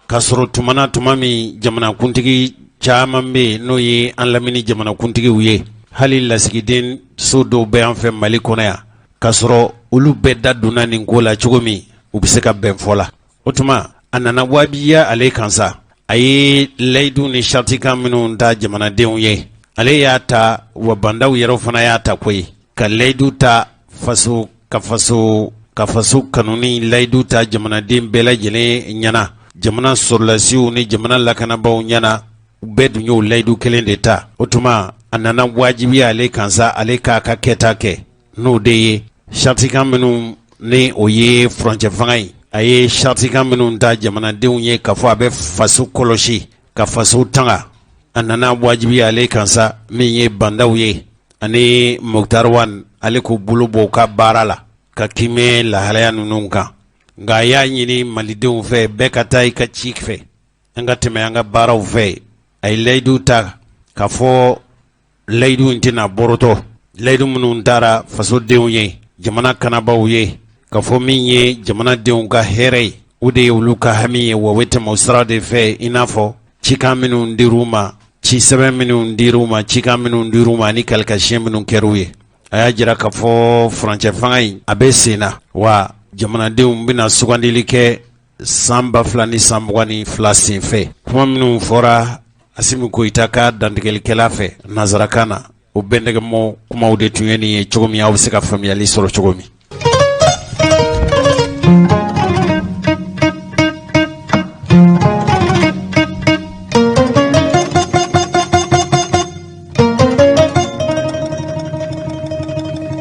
k'a sɔrɔ tuma na tuma min jamanakuntigi caman bɛ yen, n'o ye an lamini jamanakuntigiw ye, hali lasigiden so dɔw bɛ an fɛ Mali kɔnɔ yan, k'a sɔrɔ olu bɛɛ da donna nin ko la cogo min u bɛ se ka bɛn fɔ la. O tuma a nana wajibiya ale kan sa, a ye layidu ni saritikan minnu ta jamanadenw ye, ale y'a ta, wa Bah N'Daw yɛrɛ fana y'a ta koyi, ka layidu ta faso ka faso ka faso kanuni layidu ta jamanaden bɛɛ lajɛlen ɲɛna, jamana sɔrɔlasiw ni jamana lakanabaaw ɲɛna, u bɛɛ dun y'o layidu kelen de ta. O tuma a nana wajibiya ale kan sa, ale k'a ka kɛta kɛ, n'o de ye saritikan minnu ni o ye furancɛ fanga ye, a ye saritikan minnu ta jamanadenw ye k'a fɔ a bɛ faso kɔlɔsi ka faso tanga. A nana wajibiya ale kan sa, min ye Bah N'Daw ye ani Moctar Ouane, ale k'u bolo bɔ u ka baara la ka kimɛ lahalaya ninnu kan. Nka a y'a ɲini malidenw fɛ, bɛɛ ka taa i ka ci fɛ, an ka tɛmɛ an ka baaraw fɛ. A ye layidu ta k'a fɔ layidu in tɛna bɔrɔtɔ, layidu minnu taara fasodenw ye, jamana kanabaaw ye, k'a fɔ min ye jamanadenw ka hɛrɛ ye, o de ye olu ka hami ye, wa u bɛ tɛmɛ o sira de fɛ, i n'a fɔ cikan minnu dir'u ma, ci sɛbɛn minnu dir'u ma, cikan minnu dir'u ma ani kalikasiyɛn minnu kɛr'u ye. A y'a jira k'a fɔ furancɛ fanga in a bɛ sen na, wa jamanadenw bɛna sugandili kɛ san 2022 senfɛ. Kuma minnu fɔra Asimi Goyita ka dantigɛlikɛla fɛ nansarakan na, o bɛndɛgɛmɔ kumaw de tun ye nin ye cogo min aw bɛ se ka faamuyali sɔrɔ cogo min.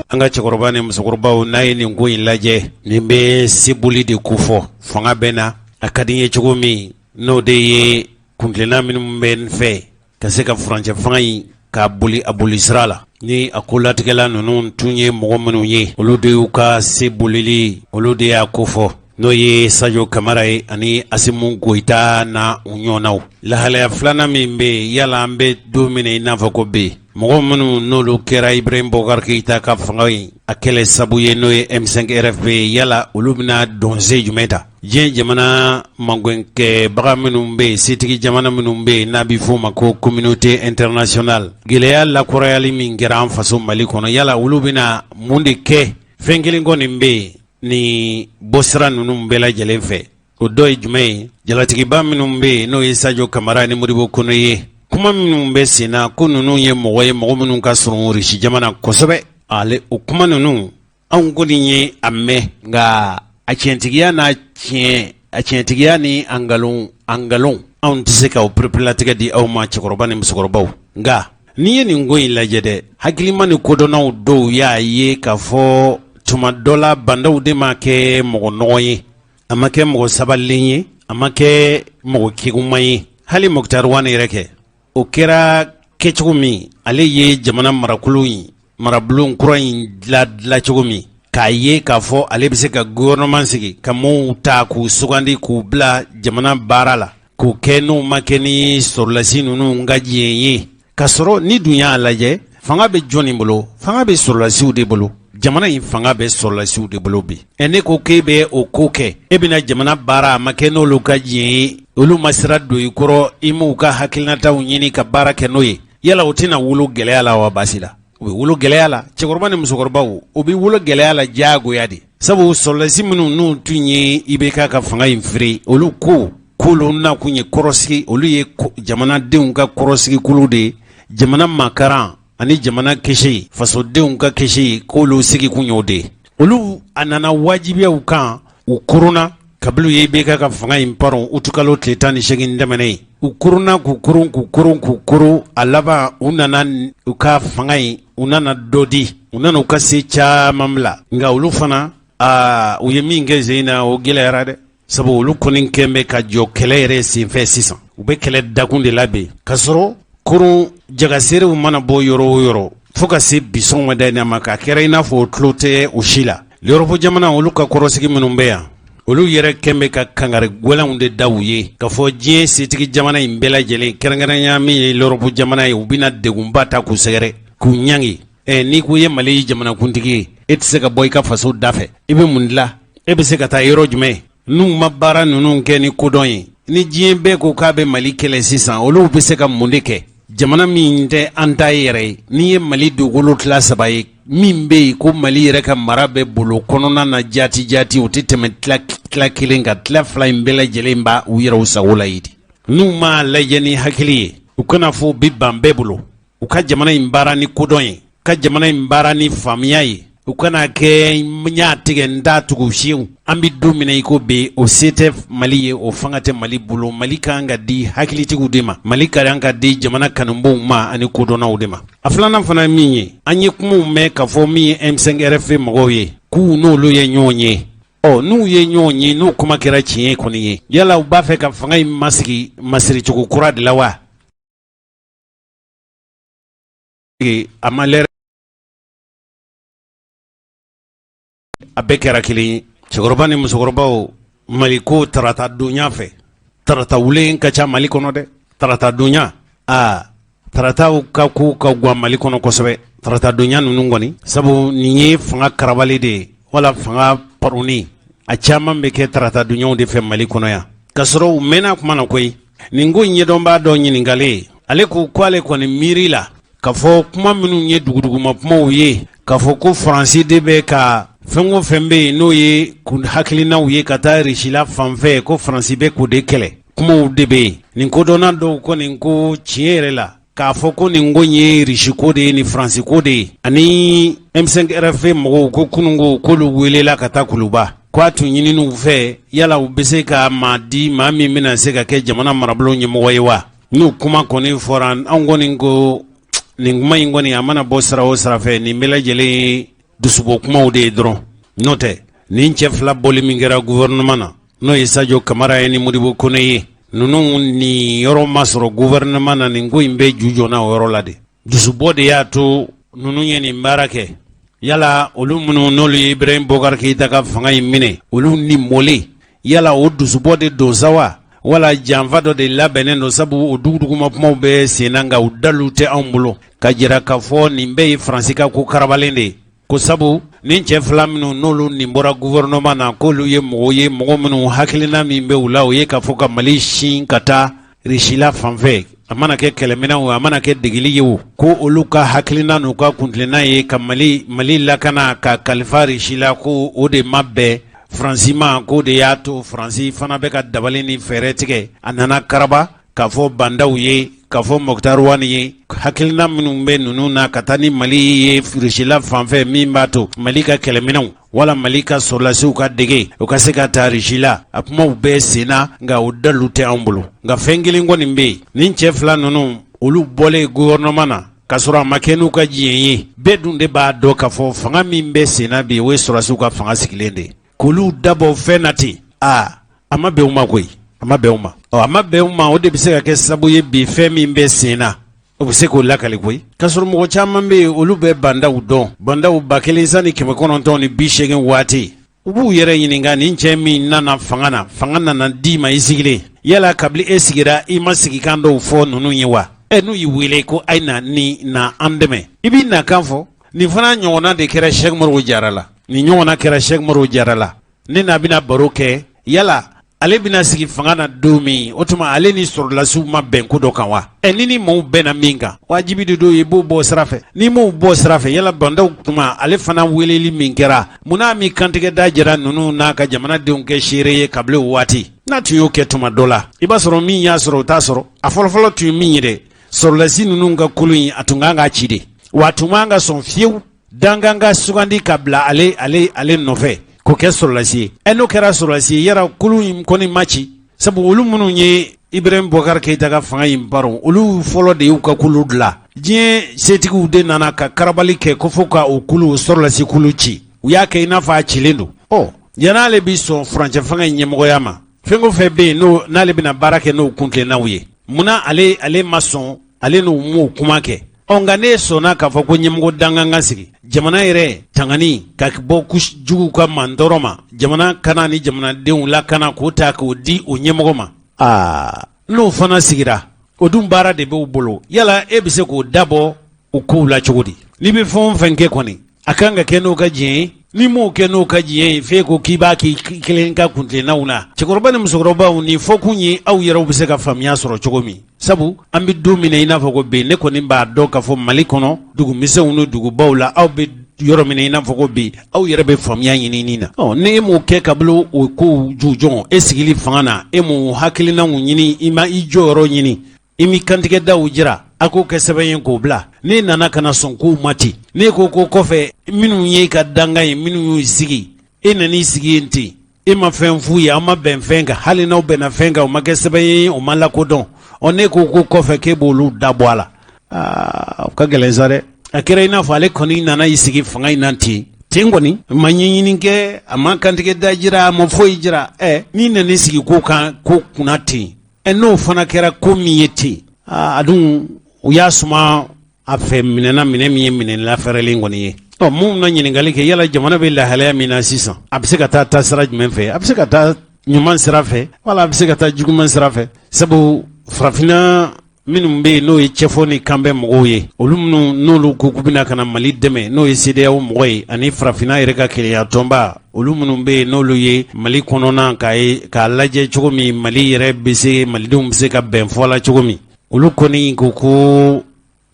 An ka cɛkɔrɔba ni musokɔrɔbaw, n'a ye nin ko in lajɛ, nin bɛ seboli de kofɔ. Fanga bɛ na, a ka di n ye cogo min, n'o de ye kuntilenna minnu bɛ n fɛ ka se ka furancɛ fanga in k'a boli a boli sira la, ni a ko latigɛla ninnu tun ye mɔgɔ minnu ye, olu de y'u ka se bolili, olu de y'a kofɔ. N'o ye Sajo Kamara ye ani Asimu Goyita na u ɲɔgɔnnaw. Lahalaya filanan min bɛ yen, yala an bɛ don min na i n'a fɔ ko bi, mɔgɔ minnu n'olu kɛra Ibrahim Boubacar Keïta ka fanga in a kɛlɛ sabu ye, n'o ye M5 RFP ye, yala olu bɛna dɔnsen jumɛn ta? Diɲɛ jamana magɛnkɛbaga minnu bɛ yen, setigi jamana minnu bɛ yen, n'a bɛ f'o ma ko communauté internationale, gɛlɛya lakurayali min kɛra an faso Mali kɔnɔ, yala olu bɛna mun de kɛ? Fɛn kelen kɔni bɛ yen ni bɔsira ninnu bɛɛ lajɛlen fɛ, o dɔ ye jumɛn ye? Jalatigiba minnu bɛ yen, n'o ye Sajo Kamara ni Modibo Kone ye, kuma minnu bɛ sen na ko ninnu ye mɔgɔ ye, mɔgɔ minnu ka surun Irisi jamana kosɛbɛ, ale o kuma ninnu anw kɔni ye a mɛn, nka a tiɲɛtigiya n'a tiɲɛ a tiɲɛtigiya ni a nkalon a nkalon anw tɛ se ka o pereperelatigɛ di aw ma, cɛkɔrɔba ni musokɔrɔbaw. Nka n'i ye nin ko in lajɛ dɛ, hakilima ni kodɔnnaw dɔw y'a ye k'a fɔ tuma dɔ la Ba Ndaw de ma kɛ mɔgɔ nɔgɔ ye, a ma kɛ mɔgɔ sabalilen ye, a ma kɛ mɔgɔ kegunman ye. Hali Moctar Ouane yɛrɛ kɛ, o kɛra kɛcogo min, ale ye jamana marakolo in marabulon kura in dilan cogo min, k'a ye k'a fɔ ale bɛ se ka gouvernement sigi ka mɔɔw ta k'u sugandi k'u bila jamana baara la, k'o kɛ n'o ma kɛ ni sɔrɔlasi ninnu ka diɲɛ ye. K'a sɔrɔ ni dun y'a lajɛ, fanga bɛ jɔnni bolo? Fanga bɛ sɔrɔlasiw de bolo. Jamana in fanga bɛ sɔrɔlasiw de bolo bi. Ɛ, ne ko k'e bɛ o ko kɛ, e bɛna jamana baara, a ma kɛ n'olu ka diɲɛ ye, olu ma sira don i kɔrɔ, i m'u ka hakilinataw ɲini ka baara kɛ n'o ye, yala o tɛna wolo gɛlɛya la wa baasi la? U bɛ wolo gɛlɛya la, cɛkɔrɔba ni musokɔrɔbaw, o bɛ wolo gɛlɛya la diyagoya de, sabu sɔrɔlasi minnu n'u tun ye IBK ka fanga in firi, olu ko k'olu nakun ye kɔrɔsigi, olu ye jamanadenw ka kɔrɔsigikulu de ye, jamana makaran ani jamana kisi, fasodenw ka kisi, k'olu sigikun y'o de ye. Olu a nana wajibiya u kan, u koronna kabini u ye IBK ka fanga in paron utukalo tile 18 tɛmɛnen. U koronna k'u koron k'u koron k'u koron, a laban u nana u ka fanga in, u nana dɔ di, u nana u ka se caman bila. Nka olu fana, aa, u ye min kɛ sen na, o gɛlɛyara dɛ, sabu olu kɔni kɛn bɛ ka jɔ kɛlɛ yɛrɛ senfɛ sisan. U bɛ kɛlɛ dakun de labɛn, k'a sɔrɔ koron jagaseerew mana bɔ yɔrɔ o yɔrɔ fo ka se bi sɔgɔmada in ma, k'a kɛra i n'a fɔ o tulo tɛ o si la. L'Europe jamana, olu ka kɔrɔsigi minnu bɛ yan, olu yɛrɛ kɛn bɛ ka kangari gɛlɛnw de da u ye k'a fɔ diɲɛ setigi jamana in bɛɛ lajɛlen, kɛrɛnkɛrɛnya min ye l'Europe jamana ye, u bɛna degunba ta k'u sɛgɛrɛ, k'u ɲangi. Ɛ, n'i ko i ye Mali jamanakuntigi ye, e tɛ se ka bɔ i ka faso da fɛ, i bɛ mun dilan? E bɛ se ka taa yɔrɔ jumɛn? N'u ma baara ninnu kɛ ni kodɔn ye, ni diɲɛ bɛɛ ko k'a bɛ Mali kɛlɛ sisan, olu bɛ se ka mun de kɛ? Jamana min tɛ an ta yɛrɛ ye, n'i ye Mali dugukolo tila saba ye, min bɛ yen ko Mali yɛrɛ ka mara bɛ bolo kɔnɔna na jaati jaati, o tɛ tɛmɛ tila kelen kan. Tila fila in bɛɛ lajɛlen b'a u yɛrɛw sago la ye. N'u m'a lajɛ ni hakili ye, u kana fɔ bi ban bɛɛ bolo. U ka jamana in baara ni kodɔn ye, ka jamana in baara ni faamuya ye. U kana kɛ n y'a tigɛ n t'a tugu fiyewu. An bɛ don min na i ko bi, o se tɛ Mali ye, o fanga tɛ Mali bolo. Mali ka kan ka di hakilitigiw de ma, Mali ka kan ka di jamana kanubaw ma ani kodɔnnaw de ma. A filanan fana ye min ye, an ye kumaw mɛn k'a fɔ min ye M5 RFP mɔgɔw ye, k'u n'olu ye ɲɔgɔn ye. Ɔ, n'u ye ɲɔgɔn ye, n'o kuma kɛra tiɲɛ kɔni ye, yala u b'a fɛ ka fanga in masigi masiricogo kura de la wa? A ma lɛrɛ, a bɛɛ kɛra kelen ye. Cɛkɔrɔba ni musokɔrɔbaw, Mali ko tarata donya fɛ, tarata wulen ka ca Mali kɔnɔ dɛ. Tarata donya, aa, tarataw ka ko ka gan Mali kɔnɔ kosɛbɛ. Tarata donya ninnu kɔni, sabu nin ye fanga karabali de ye wala fanga paronni, a caman bɛ kɛ tarata donyaw de fɛ Mali kɔnɔ yan, k'a sɔrɔ u mɛnna kuma na koyi. Nin ko ɲɛdɔnbaa dɔ ɲininkalen, ale ko ko ale kɔni miiri la k'a fɔ kuma minnu ye duguduguma kumaw ye, k'a fɔ ko Faransi de bɛ ka fɛn o fɛn bɛ yen, n'o ye kun hakilinaw ye ka taa Risila fan fɛ, ko Faransi bɛ k'o de kɛlɛ, kumaw de bɛ yen. Nin kodɔnna dɔw kɔni ko tiɲɛ yɛrɛ la, k'a fɔ ko nin ko in ye Irisi ko de ye ni Faransi ko de ye ani M5 RFP mɔgɔw, ko kununko k'olu welela ka taa Kuluba, ko a tun ɲinin'u fɛ yala u bɛ se ka maa di, maa min bɛna se ka kɛ jamana marabolo ɲɛmɔgɔ ye wa? N'o kuma kɔni fɔra, anw kɔni ko nin kuma in kɔni, a mana bɔ sira o sira fɛ, nin bɛɛ lajɛlen ye dusubɔ kumaw de ye dɔrɔn. N'o tɛ, nin cɛ fila bɔli min kɛra gouvernement na, n'o ye Sajo Kamara ye ni Modibo Kone ye, ninnu ni yɔrɔ ma sɔrɔ gouvernement na, nin ko in bɛ ju jɔna o yɔrɔ la de. Dusubɔ de y'a to ninnu ye nin baara kɛ. Yala olu minnu n'olu ye Ibrahim Boubacar Keïta ka fanga in minɛ, olu ni mɔlen, yala o dusubɔ de don sa wa, wala janfa dɔ de labɛnnen don? Sabu o duguduguma kumaw bɛ sen na, nka u dalu tɛ anw bolo ka jira k'a fɔ nin bɛɛ ye Faransi ka ko karabalen de ye. Ko sabu nin cɛ fila minnu n'olu nin bɔra gouvernement na, k'olu ye mɔgɔw ye, mɔgɔ minnu hakilina min bɛ u la, o ye k'a fɔ ka Mali sin ka taa Risila fanfɛ, a mana kɛ kɛlɛminɛn o, a mana kɛ degeli ye o, ko olu ka hakilina n'u ka kuntilenna ye ka Mali lakana ka kalifa Risila, ko o de ma bɛn Faransi ma, k'o de y'a to Faransi fana bɛ ka dabali ni fɛɛrɛ tigɛ. A nana karaba k'a fɔ Bah N'Daw ye, k'a fɔ Moctar Ouane ye, hakilina minnu bɛ ninnu na ka taa ni Mali ye Risila fanfɛ, min b'a to Mali ka kɛlɛminɛnw wala Mali ka sɔrɔlasiw ka dege, u ka se ka taa Risila. A kumaw bɛɛ sen na, nka o dalu tɛ anw bolo. Nka fɛn kelen kɔni bɛ yen, nin cɛ fila ninnu, olu bɔlen gouvernement na k'a sɔrɔ a ma kɛ n'u ka diɲɛ ye, bɛɛ dun de b'a dɔn k'a fɔ fanga min bɛ sen na bi, o ye sɔrɔlasiw ka fanga sigilen de ye. K'olu dabɔ fɛn na ten, aa, a ma bɛn u ma koyi, a ma bɛn u ma. Ɔ, a ma bɛn u ma, o de bɛ se ka kɛ sababu ye bi, fɛn min bɛ sen na, o bɛ se k'o lakali koyi. K'a sɔrɔ mɔgɔ caman bɛ yen, olu bɛ Bah N'Daw dɔn. Bah N'Daw 1980 waati, u b'u yɛrɛ ɲininka, nin cɛ min nana fanga na, fanga nana d'i ma, i sigilen, yala kabini e sigira, i ma sigikan dɔw fɔ ninnu ye wa? Ɛ, n'u y'i wele ko a ye na ni na an dɛmɛ, i b'i nakan fɔ. Nin fana ɲɔgɔnna de kɛra Sɛki Umaru Jara la. Nin ɲɔgɔnna kɛra Sɛki Umaru Jara la. Ne n'a bɛna baro kɛ, yala ale bɛna sigi fanga na don min, o tuma ale ni sɔrɔdasiw ma bɛn ko dɔ kan wa? Ɛ, ni maaw bɛnna min kan, wajibi de don i b'o bɔ sira fɛ. N'i m'o bɔ sira fɛ, yala Bah N'Daw tuma ale fana weleli min kɛra, munna m'i kantigɛ da jira ninnu n'a ka jamanadenw kɛ seere ye kabini o waati? N'a tun y'o kɛ tuma dɔ la, i b'a sɔrɔ min y'a sɔrɔ, o t'a sɔrɔ. A fɔlɔfɔlɔ tun ye min ye dɛ, sɔrɔdasi ninnu ka kulu in, a tun kan k'a ci de wa, a tun man ka sɔn fiyewu dankan ka sugandi ka bila ale nɔfɛ k'o kɛ sɔrɔlasi ye. Ɛ, n'o kɛra sɔrɔlasi ye, yala kulu in kɔni ma ci? Sabu olu minnu ye Ibrahim Boubacar Keïta ka fanga in baro, olu fɔlɔ de y'u ka kulu dilan. Diɲɛ setigiw de nana ka karabali kɛ ko fo ka o kulu, sɔrɔlasi kulu ci. U y'a kɛ i n'a fɔ a cilen don. Ɔ, yan'ale bi sɔn furancɛ fanga in ɲɛmɔgɔya ma, fɛn o fɛn bɛ yen, n'o n'ale bɛna baara kɛ n'o kuntilennaw ye, munna ale ma sɔn, ale n'u m'o kuma kɛ? Ɔ, nka n'e sɔnna k'a fɔ ko ɲɛmɔgɔ dankan ka sigi, jamana yɛrɛ tangani ka bɔ juguw ka mantɔɔrɔ ma, jamana kana ni jamanadenw lakana, k'o ta k'o di o ɲɛmɔgɔ ma, aa, n'o fana sigira, o dun baara de b'u bolo, yala e bɛ se k'o dabɔ o kow la cogo di? N'i bɛ fɛn o fɛn kɛ kɔni, a kan ka kɛ n'o ka diɲɛ ye. N'i m'o kɛ n'o ka diɲɛ ye, f'e ko k'i b'a k'i kelen ka kuntilennaw na. Cɛkɔrɔba ni musokɔrɔbaw, nin fɔkun ye aw yɛrɛw bɛ se ka faamuya sɔrɔ cogo min. Sabu an bɛ don min na i n'a fɔ ko bi, ne kɔni b'a dɔn k'a fɔ Mali kɔnɔ, dugumisɛnw ni dugubaw la, aw bɛ yɔrɔ min na i n'a fɔ ko bi, aw yɛrɛ bɛ faamuya ɲinini na. Ɔ, ni e m'o kɛ kabini o kow jujɔn, e sigili fanga na, e m'o hakilinaw ɲini, i ma i jɔyɔrɔ ɲini, i m'i kantigɛdaw jira, a k'o kɛ sɛbɛn ye k'o bila, n'e nana ka na sɔn kow ma ten, n'e ko ko kɔfɛ minnu ye ka dankan ye, minnu y'u sigi, e nan'i sigi yen ten, e ma fɛn f'u ye, aw ma bɛn fɛn kan, hali n'aw bɛnna fɛn kan, o ma kɛ sɛbɛn ye, o ma lakodɔn, ɔ, n'e ko ko kɔfɛ k'e b'olu da bɔ a la, aa, o ka gɛlɛn sa dɛ. A kɛra i n'a fɔ ale kɔni nana i sigi fanga in na ten ten kɔni, a ma ɲɛɲini kɛ, a ma kantigɛ da jira, a ma foyi jira. Ɛ, n'i nan'i sigi ko kan ko kunna ten, ɛ, n'o fana kɛra ko min ye ten, a dun u y'a suma a fɛ minɛna minɛ min ye minɛ lafɛrɛlen kɔni ye. Ɔ, mun na ɲininkali kɛ, yala jamana bɛ lahalaya min na sisan, a bɛ se ka taa taasira jumɛn fɛ? A bɛ se ka taa ɲuman sira fɛ wala a bɛ se ka taa juguman sira fɛ? Sabu farafinna minnu bɛ yen, n'o ye cɛfɔ ni kanbɛn mɔgɔw ye, olu minnu n'olu ko k'u bɛna ka na Mali dɛmɛ, n'o ye CEDEAO mɔgɔ ye ani farafinna yɛrɛ ka kelenya tɔnba, olu minnu bɛ yen, n'olu ye Mali kɔnɔna k'a ye k'a lajɛ cogo min Mali yɛrɛ bɛ se, malidenw bɛ se ka bɛn fɔ la cogo min, olu kɔni ko ko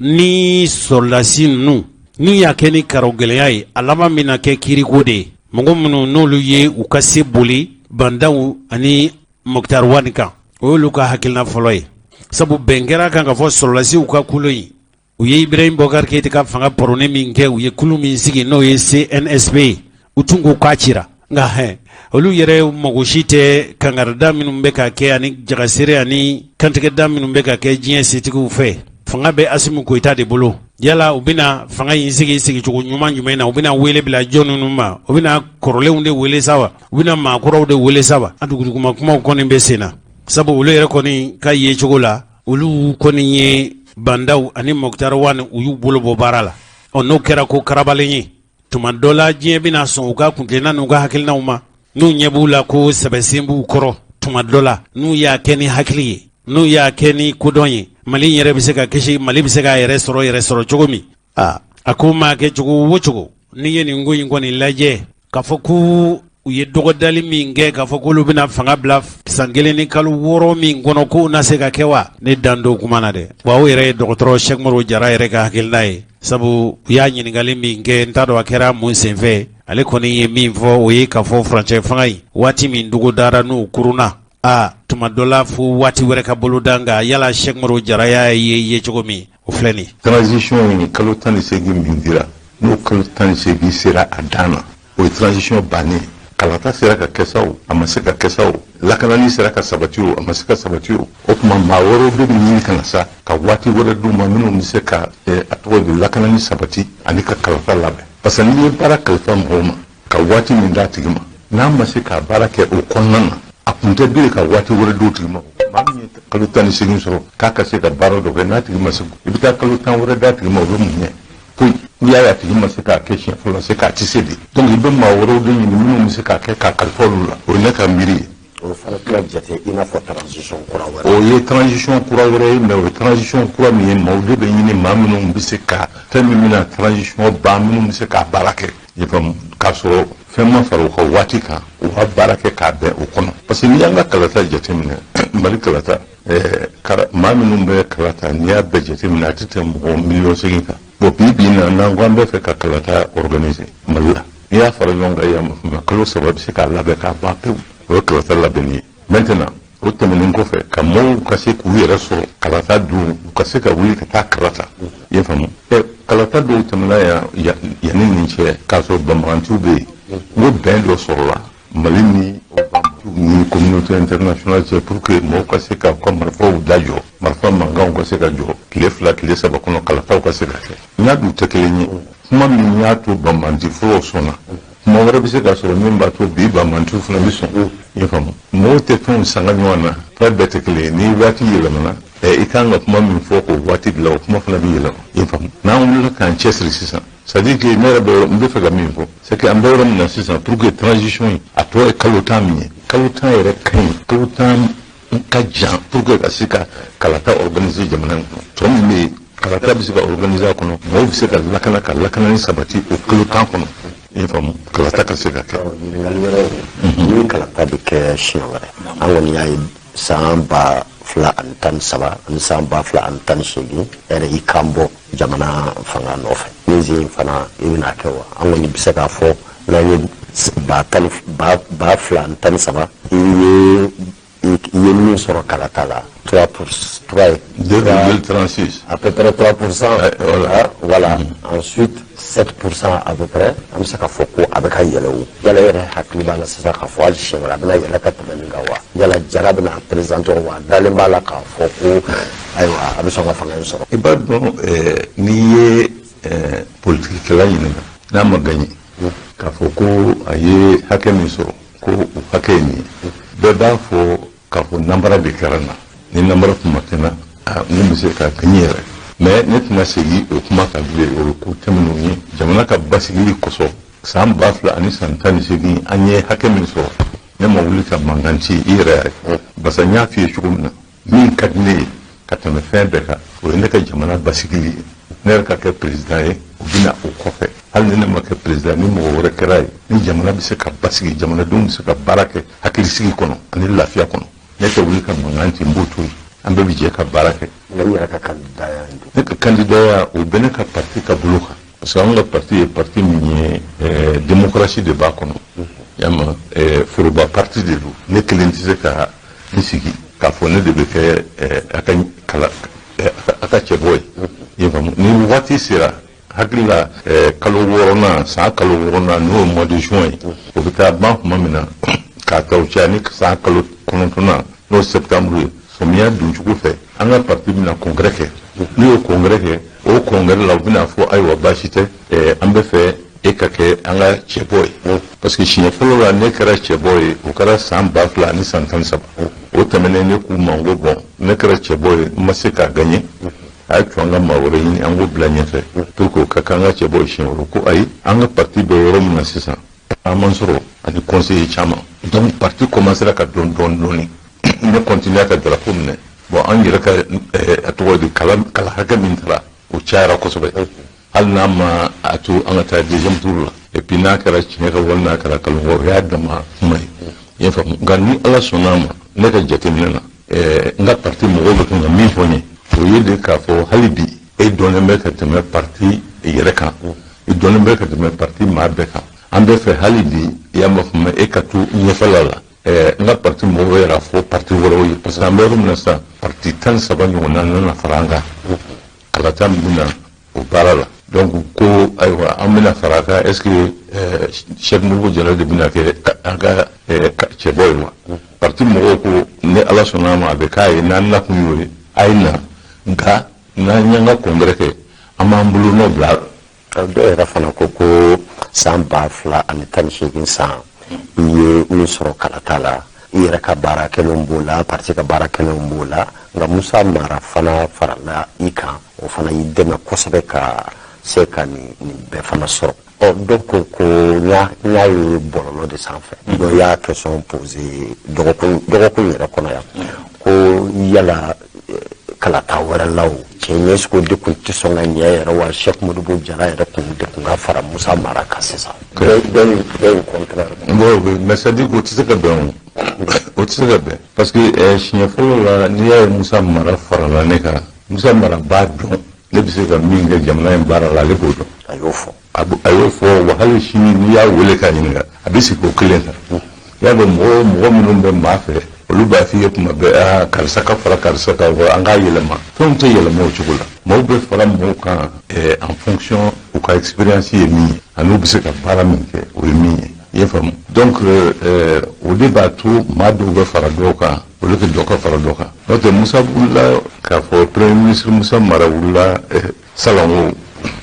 ni sɔrɔdasi ninnu n'u y'a kɛ ni karogɛlɛya ye, a laban bɛna kɛ kiriko de ye. Mɔgɔ minnu n'olu ye u ka se boli Bah N'Daw ani Moctar Ouane kan, o y'olu ka hakilina fɔlɔ ye. Sabu bɛn kɛra kan ka fɔ sɔrɔdasiw ka kulu in, u ye Ibrahim Boubacar Keïta ka fanga pɔrɔnni min kɛ, u ye kulu min sigi, n'o ye CNSP ye, u tun ko k'a cira. Nka hɛn, olu yɛrɛ mago si tɛ kangarida minnu bɛ ka kɛ ani jagasere ani kantigɛda minnu bɛ ka kɛ diɲɛ setigiw fɛ. Fanga bɛ Asimi Goyita de bolo. Yala u bɛna fanga in sigi sigicogo ɲuman jumɛn na? U bɛna wele bila jɔn ninnu ma? U bɛna kɔrɔlenw de wele sa wa, u bɛna maakɔrɔw de wele sa wa? A duguduguma kumaw kɔni bɛ sen na. Sabu olu yɛrɛ kɔni ka yecogo la, olu kɔni ye Bah N'Daw ani Moctar Ouane, u y'u bolo bɔ baara la. Ɔ, n'o kɛra ko karabalen ye. Tuma dɔ la diɲɛ bɛna sɔn u ka kuntilenna n'u ka hakilinaw ma, n'u ɲɛ b'u la ko sɛbɛsen b'u kɔrɔ. Tuma dɔ la, n'u y'a kɛ ni hakili ye, n'u y'a kɛ ni kodɔn ye, Mali yɛrɛ bɛ se ka kisi, Mali bɛ se k'a yɛrɛ sɔrɔ, yɛrɛ sɔrɔ cogo min. Aa, a ko maa kɛ cogo o cogo, n'i ye nin ko in kɔni lajɛ, k'a fɔ ko u ye dɔgɔdali min kɛ, k'a fɔ k'olu bɛna fanga bila san 1 ni kalo 6 min kɔnɔ, k'o na se ka kɛ wa? Ne dan don kuma na dɛ. Wa o yɛrɛ ye dɔgɔtɔrɔ Sɛki Umaru Jara yɛrɛ ka hakilina ye, sabu u y'a ɲininkali min kɛ, n t'a dɔn a kɛra mun senfɛ. Ale kɔni ye min fɔ, o ye k'a fɔ furancɛ fanga in waati min dɔgɔdara, n'u kurunna, aa, tuma dɔ la fo waati wɛrɛ ka boloda. Nka yala Sɛki Umaru Jara y'a ye cogo min, o filɛ nin. Transition in, kalo 18 min dira, n'o kalo 18 sera a dan na, o ye transition bannen. Kalata sera ka kɛ sa o, a ma se ka kɛ sa o, lakanani sera ka sabati o, a ma se ka sabati o, o tuma maa wɛrɛw bɛ ɲini ka na sa ka waati wɛrɛ d'u ma, minnu bɛ se ka a tɔgɔ di lakanani sabati ani ka kalata labɛn. Parce que n'i ye baara kalifa mɔgɔw ma, ka waati min d'a tigi ma, n'a ma se k'a baara kɛ o kɔnɔna na, a kun tɛ bilen ka waati wɛrɛ d'o tigi ma. Maa min ye kalo 18 sɔrɔ k'a ka se ka baara dɔ kɛ, n'a tigi ma se, i bɛ taa kalo 10 wɛrɛ d'a tigi ma, o bɛ mun ɲɛ? Foyi. N'i y'a ye a tigi ma se k'a kɛ siɲɛ fɔlɔ, se k'a tɛ se de. Donc i bɛ maa wɛrɛw de ɲini minnu bɛ se k'a kɛ, k'a kalifa olu la. O ye ne ka miiri ye. O fana tɛna jate i n'a fɔ transition kura wɛrɛ? O ye transition kura wɛrɛ ye, mais o ye transition kura min ye, maaw de bɛ ɲini, maa minnu bɛ se ka fɛn min bɛna transition ban, minnu bɛ se k'a baara kɛ, i faamu, k'a sɔrɔ fɛn ma fara u ka waati kan, u ka baara kɛ k'a bɛn o kɔnɔ. Parce que n'i y'an ka kalata jateminɛ, Mali kalata, maa minnu bɛ kalata, n'i y'a bɛɛ jateminɛ, a tɛ tɛmɛ mɔgɔ miliyɔn 8 kan. Bon, bi bi in na, n'an ko an bɛ fɛ ka kalata organiser Mali la, n'i y'a fara ɲɔgɔn kan yan, kalo 3 bɛ se k'a labɛn k'a ban pewu. O ye kalata labɛnni ye. Maintenant, o tɛmɛnen kɔfɛ, ka mɔgɔw ka se k'u yɛrɛ sɔrɔ kalata don, u ka se ka wuli ka taa kalata, i y'a faamu. Kalata dɔw tɛmɛna yan yanni nin cɛ, k'a sɔrɔ banbaganciw bɛ yen. N ko bɛn dɔ sɔrɔla Mali ni ni communauté internationale cɛ pour que mɔgɔw ka se ka u ka marifaw dajɔ, marifa mankanw ka se ka jɔ tile 2, tile 3 kɔnɔ, kalataw ka se ka kɛ. N'a dun tɛ kelen ye, kuma min y'a to banbanci fɔlɔw sɔnna, kuma wɛrɛ bɛ se ka sɔrɔ min b'a to bi banbanciw fana bɛ sɔn, i y'a faamu. Mɔgɔw tɛ fɛnw sanga ɲɔgɔn na, fɛn bɛɛ tɛ kelen ye. Ni waati yɛlɛmana, i kan ka kuma min fɔ k'o waati bila, o kuma fana bɛ yɛlɛma, i y'a faamu. N'an wulila k'an cɛsiri sisan, c'est à dire que ne yɛrɛ bɛ, n bɛ fɛ ka min fɔ, c'est que an bɛ yɔrɔ min na sisan, pour que transition in, a tɔ ye kalo 10 min ye, kalo 10 yɛrɛ ka ɲi, kalo 10 ka jan pour que ka se ka kalata organiser jamana in kɔnɔ. Tɔ min bɛ yen, kalata bɛ se ka organiser a kɔnɔ, mɔgɔw bɛ se ka lakana, ka lakanani sabati o kalo 10 kɔnɔ, i y'a faamu, kalata ka se ka kɛ. Ɲininkali wɛrɛ, ni kalata bɛ kɛ siɲɛ wɛrɛ, an kɔni y'a ye san 2013 ani san 2018 yɛrɛ, i kan bɔ jamana fanga nɔfɛ. Nin sen fana, i bɛna kɛ wa? An kɔni bɛ se k'a fɔ n'an ye ba tan 2013, i ye min sɔrɔ kalata la, 3 pour 3. 2,36. À peu près 3%. Voilà. Voilà. Ensuite 7% à peu près. An bɛ se k'a fɔ ko a bɛ ka yɛlɛ o. Yala e yɛrɛ hakili b'a la sisan k'a fɔ hali siɲɛ wɛrɛ a bɛna yɛlɛ ka tɛmɛ nin kan wa? Yala Jara bɛna présenter wa? A dalen b'a la k'a fɔ ko ayiwa, a bɛ sɔn ka fanga in sɔrɔ? I b'a dɔn, n'i ye politikikɛla ɲininka, n'a ma gagné, k'a fɔ ko a ye hakɛ min sɔrɔ, ko o hakɛ ye nin ye, bɛɛ b'a fɔ k'a fɔ nanbara de kɛra n na. Ni nanbara tun ma kɛ n na, n kun bɛ se ka gagné yɛrɛ. Mais ne tɛna segin o kuma kan bilen, o ye ko tɛmɛnenw ye. Jamana ka basigili kosɔn, san 2018, an ye hakɛ min sɔrɔ, ne ma wuli ka mankan ci. I yɛrɛ y'a ye, parce que n y'a f'i ye cogo min na, min ka di ne ye ka tɛmɛ fɛn bɛɛ kan, o ye ne ka jamana basigili ye. Ne yɛrɛ ka kɛ président ye, o bɛ na o kɔfɛ. Hali ni ne ma kɛ président, ni mɔgɔ wɛrɛ kɛra ye, ni jamana bɛ se ka basigi, jamanadenw bɛ se ka baara kɛ hakilisigi kɔnɔ ani lafiya kɔnɔ, ne tɛ wuli ka mankan ci, n b'o to yen, an bɛɛ bɛ jɛ ka baara kɛ. Nka i yɛrɛ ka candidat in dun? Ne ka candidat, o bɛ ne ka parti ka bolo kan, parce que an ka parti ye parti min ye, démocratie de b'a kɔnɔ, yama foroba parti de don. Ne kelen tɛ se ka n sigi k'a fɔ ne de bɛ kɛ a ka kala a ka cɛbɔ ye, i y'a faamu. Ni waati sera, hakili la, kalo 6nan, san kalo 6nan, n'o ye mois de juin ye, o bɛ taa ban tuma min na, k'a ta o cɛ ani san kalo 9nan, n'o ye septembre ye, sɔmiya doncogo fɛ, an ka parti bɛna congrès kɛ. N'u ye congrès kɛ, o congrès la, u bɛna fɔ ayiwa, baasi tɛ, an bɛ fɛ e ka kɛ an ka cɛbɔ ye. Parce que siɲɛ fɔlɔ la ne kɛra cɛbɔ ye, o kɛra san 2013. O tɛmɛnen, ne k'u ma, n ko bon, ne kɛra cɛbɔ ye, n ma se k'a gagner. A y'a to an ka maa wɛrɛ ɲini, an k'o bila ɲɛfɛ pour que o ka k'an ka cɛbɔ ye siɲɛ wɛrɛ. Ko ayi, an ka parti bɛ yɔrɔ min na sisan, caman sɔrɔ ani conseiller caman. Donc parti commencera ka dɔn dɔɔni dɔɔni. Ne continuer ka drapeau minɛ. Bon, an yɛrɛ ka a tɔgɔ di, kala kala hakɛ min taara, o cayara kosɛbɛ, hali n'a ma a to an ka taa deuxième tour la. Et puis n'a kɛra tiɲɛ kan wali n'a kɛra nkalon o y'a dama kuma ye, i y'a faamu. Nka ni Ala sɔnna a ma, ne ka jateminɛ na, n ka parti mɔgɔw bɛ kan ka min fɔ n ye, o ye de k'a fɔ hali bi e dɔnnen bɛ ka tɛmɛ parti yɛrɛ kan, i dɔnnen bɛ ka tɛmɛ parti maa bɛɛ kan. An bɛ fɛ hali bi, i y'a faamu, e ka to ɲɛfɛla la. N ka parti mɔgɔw yɛrɛ fɔ parti wɛrɛw ye, parce que an bɛ yɔrɔ min na sisan, parti 13 ɲɔgɔnna nana fara an kan kalata min bɛ na o baara la. Donc ko ayiwa, an bɛna fara a kan, est ce que Cheick Modibo Diarra de bɛna kɛ an ka cɛbɔ ye wa? Parti mɔgɔw ko ni Ala sɔnna a ma, a bɛ k'a ye. N'an nakun y'o ye, a ye na. Nka n'an y'an ka congrès kɛ, an b'an bolo nɔ bila. Dɔw yɛrɛ fana ko ko san 2018 san, i ye min sɔrɔ kalata la, i yɛrɛ ka baara kɛlenw b'o la, parti ka baara kɛlenw b'o la, nka Musa Mara fana farala i kan, o fana y'i dɛmɛ kosɛbɛ ka se ka nin bɛɛ fana sɔrɔ. Ɔ, dɔw ko ko n y'a ye bɔlɔlɔ de sanfɛ, dɔ y'a question posé dɔgɔkun yɛrɛ kɔnɔ yan, ko yala kalata wɛrɛ la, o cɛ ɲɛ est-ce que o de kun tɛ sɔn ka ɲɛ yɛrɛ wa? Cheick Modibo Diarra yɛrɛ kun de kun ka fara Musa Mara kan sisan, dɔ in contraire. Bon, mais c'est à dire k'o tɛ se ka bɛn, o tɛ se ka bɛn, parce que siɲɛ fɔlɔ la, n'i y'a ye Musa Mara farala ne kan, Musa Mara b'a dɔn ne bɛ se ka min kɛ jamana in baara la, ale b'o dɔn. A y'o fɔ. A y'o fɔ wa. Hali sini, n'i y'a wele k'a ɲininka, a bɛ sigi o kelen kan. I y'a dɔn, mɔgɔ minnu bɛ maa fɛ, olu b'a f'i ye tuma bɛɛ: aa, karisa ka fara karisa kan wa, an k'a yɛlɛma. Fɛnw tɛ yɛlɛma o cogo la. Maaw bɛ fara mɔgɔw kan en fonction u ka expérience ye min ye, ani u bɛ se ka baara min kɛ, o ye min ye, i y'a faamu. Donc o de b'a to maa dɔw bɛ fara dɔw kan au lieu que dɔ ka fara dɔ kan. N'o tɛ, Musa wulila k'a fɔ, premier ministre Musa Mara wulila salon,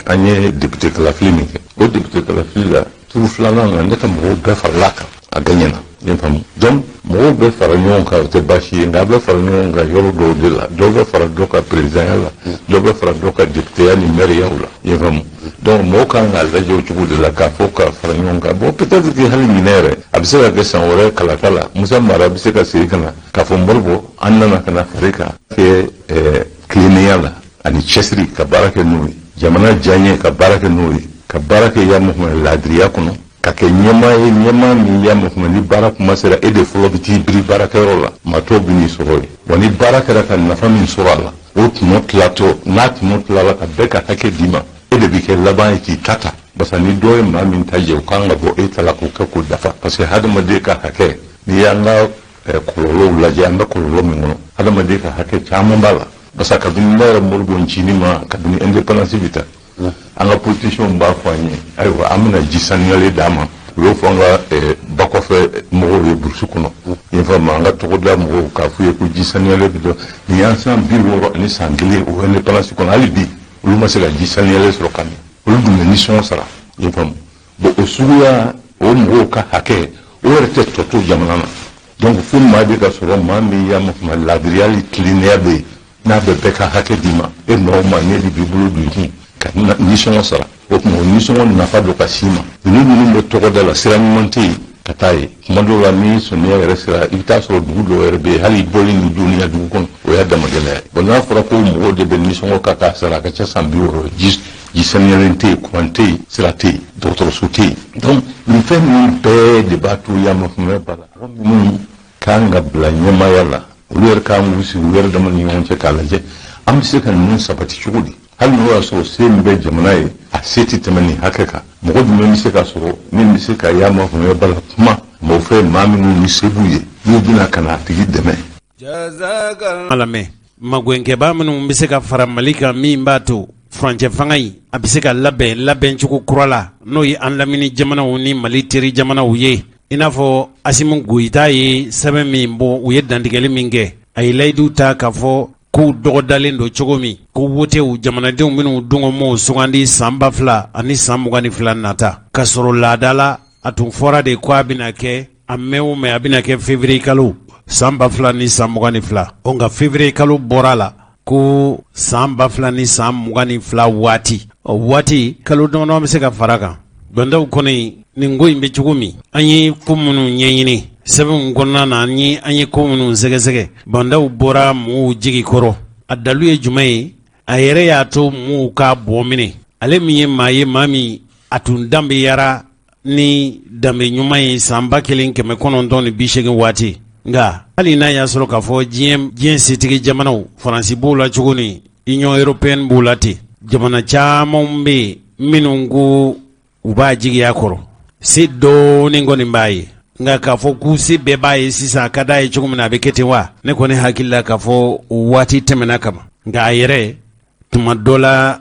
an ye député kalafili min kɛ, o député kalafili la, tour filanan na, ne ka mɔgɔw bɛɛ farala kan, a gagnena, i y'a faamu. Donc mɔgɔw bɛ fara ɲɔgɔn kan, o tɛ baasi ye, nka a bɛ fara ɲɔgɔn kan yɔrɔ dɔw de la. Dɔw bɛ fara dɔ kan présidentya la, dɔw bɛ fara dɔ kan députéya ni maire la, i y'a faamu. Donc mɔgɔw kan k'a lajɛ o cogo de la k'a fɔ ka fara ɲɔgɔn kan. Bon, peut-être que hali ɲinɛ yɛrɛ, a bɛ se ka kɛ san wɛrɛ kalata la, Musa Mara bɛ se ka segin ka na k'a fɔ: Modibo, an nana ka na fara kan kɛ tilennenya la ani cɛsiri, ka baara kɛ n'o ye, jamana diya ka baara kɛ n'o ye, ka baara kɛ ya laadiriya kɔnɔ, ka kɛ ɲɛmaa ye, ɲɛmaa min y'a mɛn ni baara kuma sera, e de fɔlɔ bɛ t'i biri baarakɛyɔrɔ la, maa tɔw bɛ n'i sɔrɔ yen wa. Ni baara kɛra ka nafa min sɔrɔ a la, o tɔnɔ tilatɔ, n'a tɔnɔ tilala ka bɛɛ ka hakɛ d'i ma, e de bɛ kɛ laban ye k'i ta ta. Parce que ni dɔ ye maa min ta jɛ, o kan ka bɔ e ta la k'o kɛ k'o dafa, parce que hadamaden ka hakɛ, n'i y'an ka kɔlɔlɔw lajɛ, an bɛ kɔlɔlɔ min kɔnɔ, hadamaden ka hakɛ caman b'a la. Parce que kabini ne yɛrɛ Modibo Ncinin ma, kabini indépendance bɛ ta, an ka politiciens b'a fɔ an ye: ayiwa, an bɛna ji sanuyalen d'a ma. U y'o fɔ an ka bakɔfɛ mɔgɔw ye burusi kɔnɔ, i y'a faamu, an ka togoda mɔgɔw, k'a f'u ye ko ji sanuyalen bɛ dɔn. Nin y'an san 61 o indépendance kɔnɔ, hali bi olu ma se ka ji sanuyalen sɔrɔ ka min. Olu dun bɛ nisɔngɔ sara, i y'a faamu. Bon, o suguya, o mɔgɔw ka hakɛ, o yɛrɛ tɛ tɔ to jamana na. Donc fo maa de ka sɔrɔ, maa min y'a ma laadiriya ni tilennenya bɛ yen, n'a bɛ bɛɛ ka hakɛ d'i ma, e nɔ ma ne de b'i bolo don i kun ka nisɔngɔ sara. O tuma, o nisɔngɔ nafa dɔ ka s'i ma. Ninnu bɛ tɔgɔda la, sira ɲuman tɛ yen ka taa yen. Kuma dɔw la, ni sɔmiya yɛrɛ sera, i bɛ taa sɔrɔ dugu dɔw yɛrɛ bɛ yen, hali bɔli ni donni dugu kɔnɔ, o y'a dama gɛlɛya ye. Bon, n'a fɔra ko mɔgɔw de bɛ nisɔngɔ ka k'a sara, a ka ca san 60, ji sanuyalen tɛ yen, kuran tɛ yen, sira tɛ yen, dɔgɔtɔrɔso tɛ yen. Donc nin fɛn ninnu bɛɛ de b'a to y'a ma ba la, mɔgɔ minnu kan ka bila ɲɛmaaya la, olu yɛrɛ kan k'u sigi u yɛrɛ dama ni ɲɔgɔn cɛ k'a lajɛ, an bɛ se ka ninnu sabati cogo di? Hali n'o y'a sɔrɔ se min bɛ jamana ye, a se tɛ tɛmɛ nin hakɛ kan, mɔgɔ jumɛn bɛ se ka sɔrɔ min bɛ se ka y'a ma ba la kuma mɔgɔw fɛ, maa minnu ni se b'u ye, n'u bɛna ka na a tigi dɛmɛ. Lamɛn, magɛnkɛbaa minnu bɛ se ka fara Mali kan, min b'a to furancɛ fanga in a bɛ se ka labɛn labɛncogo kura la, n'o ye an lamini jamanaw ni Mali teri jamanaw ye, i n'a fɔ Asimi Goyita ye sɛbɛn min bɔ, u ye dantigɛli min kɛ, a ye layidu ta k'a fɔ k'u dɔgɔdalen don cogo min, ko wotew jamanadenw minnu dungɔmɔw sugandi san 2022 nata, ka sɔrɔ laada la a tun fɔra de ko a bɛna kɛ a mɛn o mɛn, a bɛna kɛ février kalo san 2022. O nka février kalo bɔra a la. ko san 2022 waati, o waati kalo damadɔ bɛ se ka fara kan. Ba Ndaw kɔni, nin ko in bɛ cogo min, an ye ko minnu ɲɛɲini sɛbɛnw kɔnɔna na, an ye ko minnu sɛgɛsɛgɛ, Ba Ndaw bɔra mɔgɔw jigi kɔrɔ. A dalu ye jumɛn ye? A yɛrɛ y'a to mɔgɔw ka bɔ minɛ. Ale min ye maa ye, maa min a tun danbeyara ni danbe ɲuman ye san 1980 waati, nka hali n'a y'a sɔrɔ k'a fɔ diɲɛ setigi jamanaw, Faransi b'o la cogo ni Union européenne b'o la ten, jamana caman bɛ yen minnu ko u b'a jigiya kɔrɔ, se dɔɔnin kɔni b'a ye. Nka k'a fɔ k'u se bɛɛ b'a ye sisan, a ka d'a ye cogo min na, a bɛ kɛ ten wa? Ne kɔni hakili la k'a fɔ o waati tɛmɛna kama. Nka a yɛrɛ tuma dɔ la,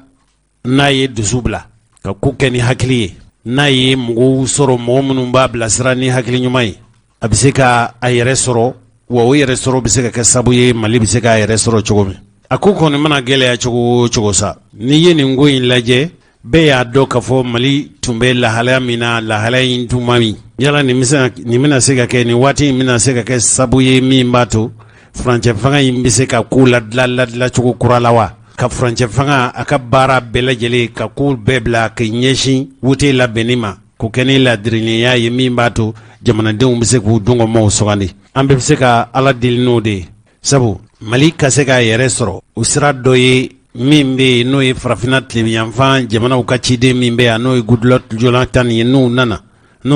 n'a ye dusu bila ka ko kɛ ni hakili ye, n'a ye mɔgɔw sɔrɔ, mɔgɔ minnu b'a bilasira ni hakili ɲuman ye, a bɛ se ka a yɛrɛ sɔrɔ. Wa o yɛrɛ sɔrɔ bɛ se ka kɛ sabu ye Mali bɛ se k'a yɛrɛ sɔrɔ cogo min. A ko kɔni mana gɛlɛya cogo o cogo sa, n'i ye nin ko in lajɛ, bɛɛ y'a dɔn k'a fɔ Mali tun bɛ lahalaya min na, lahalaya in tun man ɲi. Yala nin bɛna se ka kɛ, nin waati in bɛna se ka kɛ sabu ye min b'a to furancɛ fanga in bɛ se ka ko ladila cogo kura la wa? Ka furancɛ fanga a ka baara bɛɛ lajɛlen, ka ko bɛɛ bila ka ɲɛsin wote labɛnni ma, k'o kɛ ni laadiriya ye min b'a to jamanadenw bɛ se k'u dungɔmaaw sugandi. An bɛɛ bɛ se ka Ala deli n'o de ye, sabu Mali ka se k'a yɛrɛ sɔrɔ, o sira dɔ ye min bɛ yen, n'o ye farafinna tilebinyanfan jamanaw ka ciden min bɛ yan, n'o ye Goodluck Jonathan ye. N'u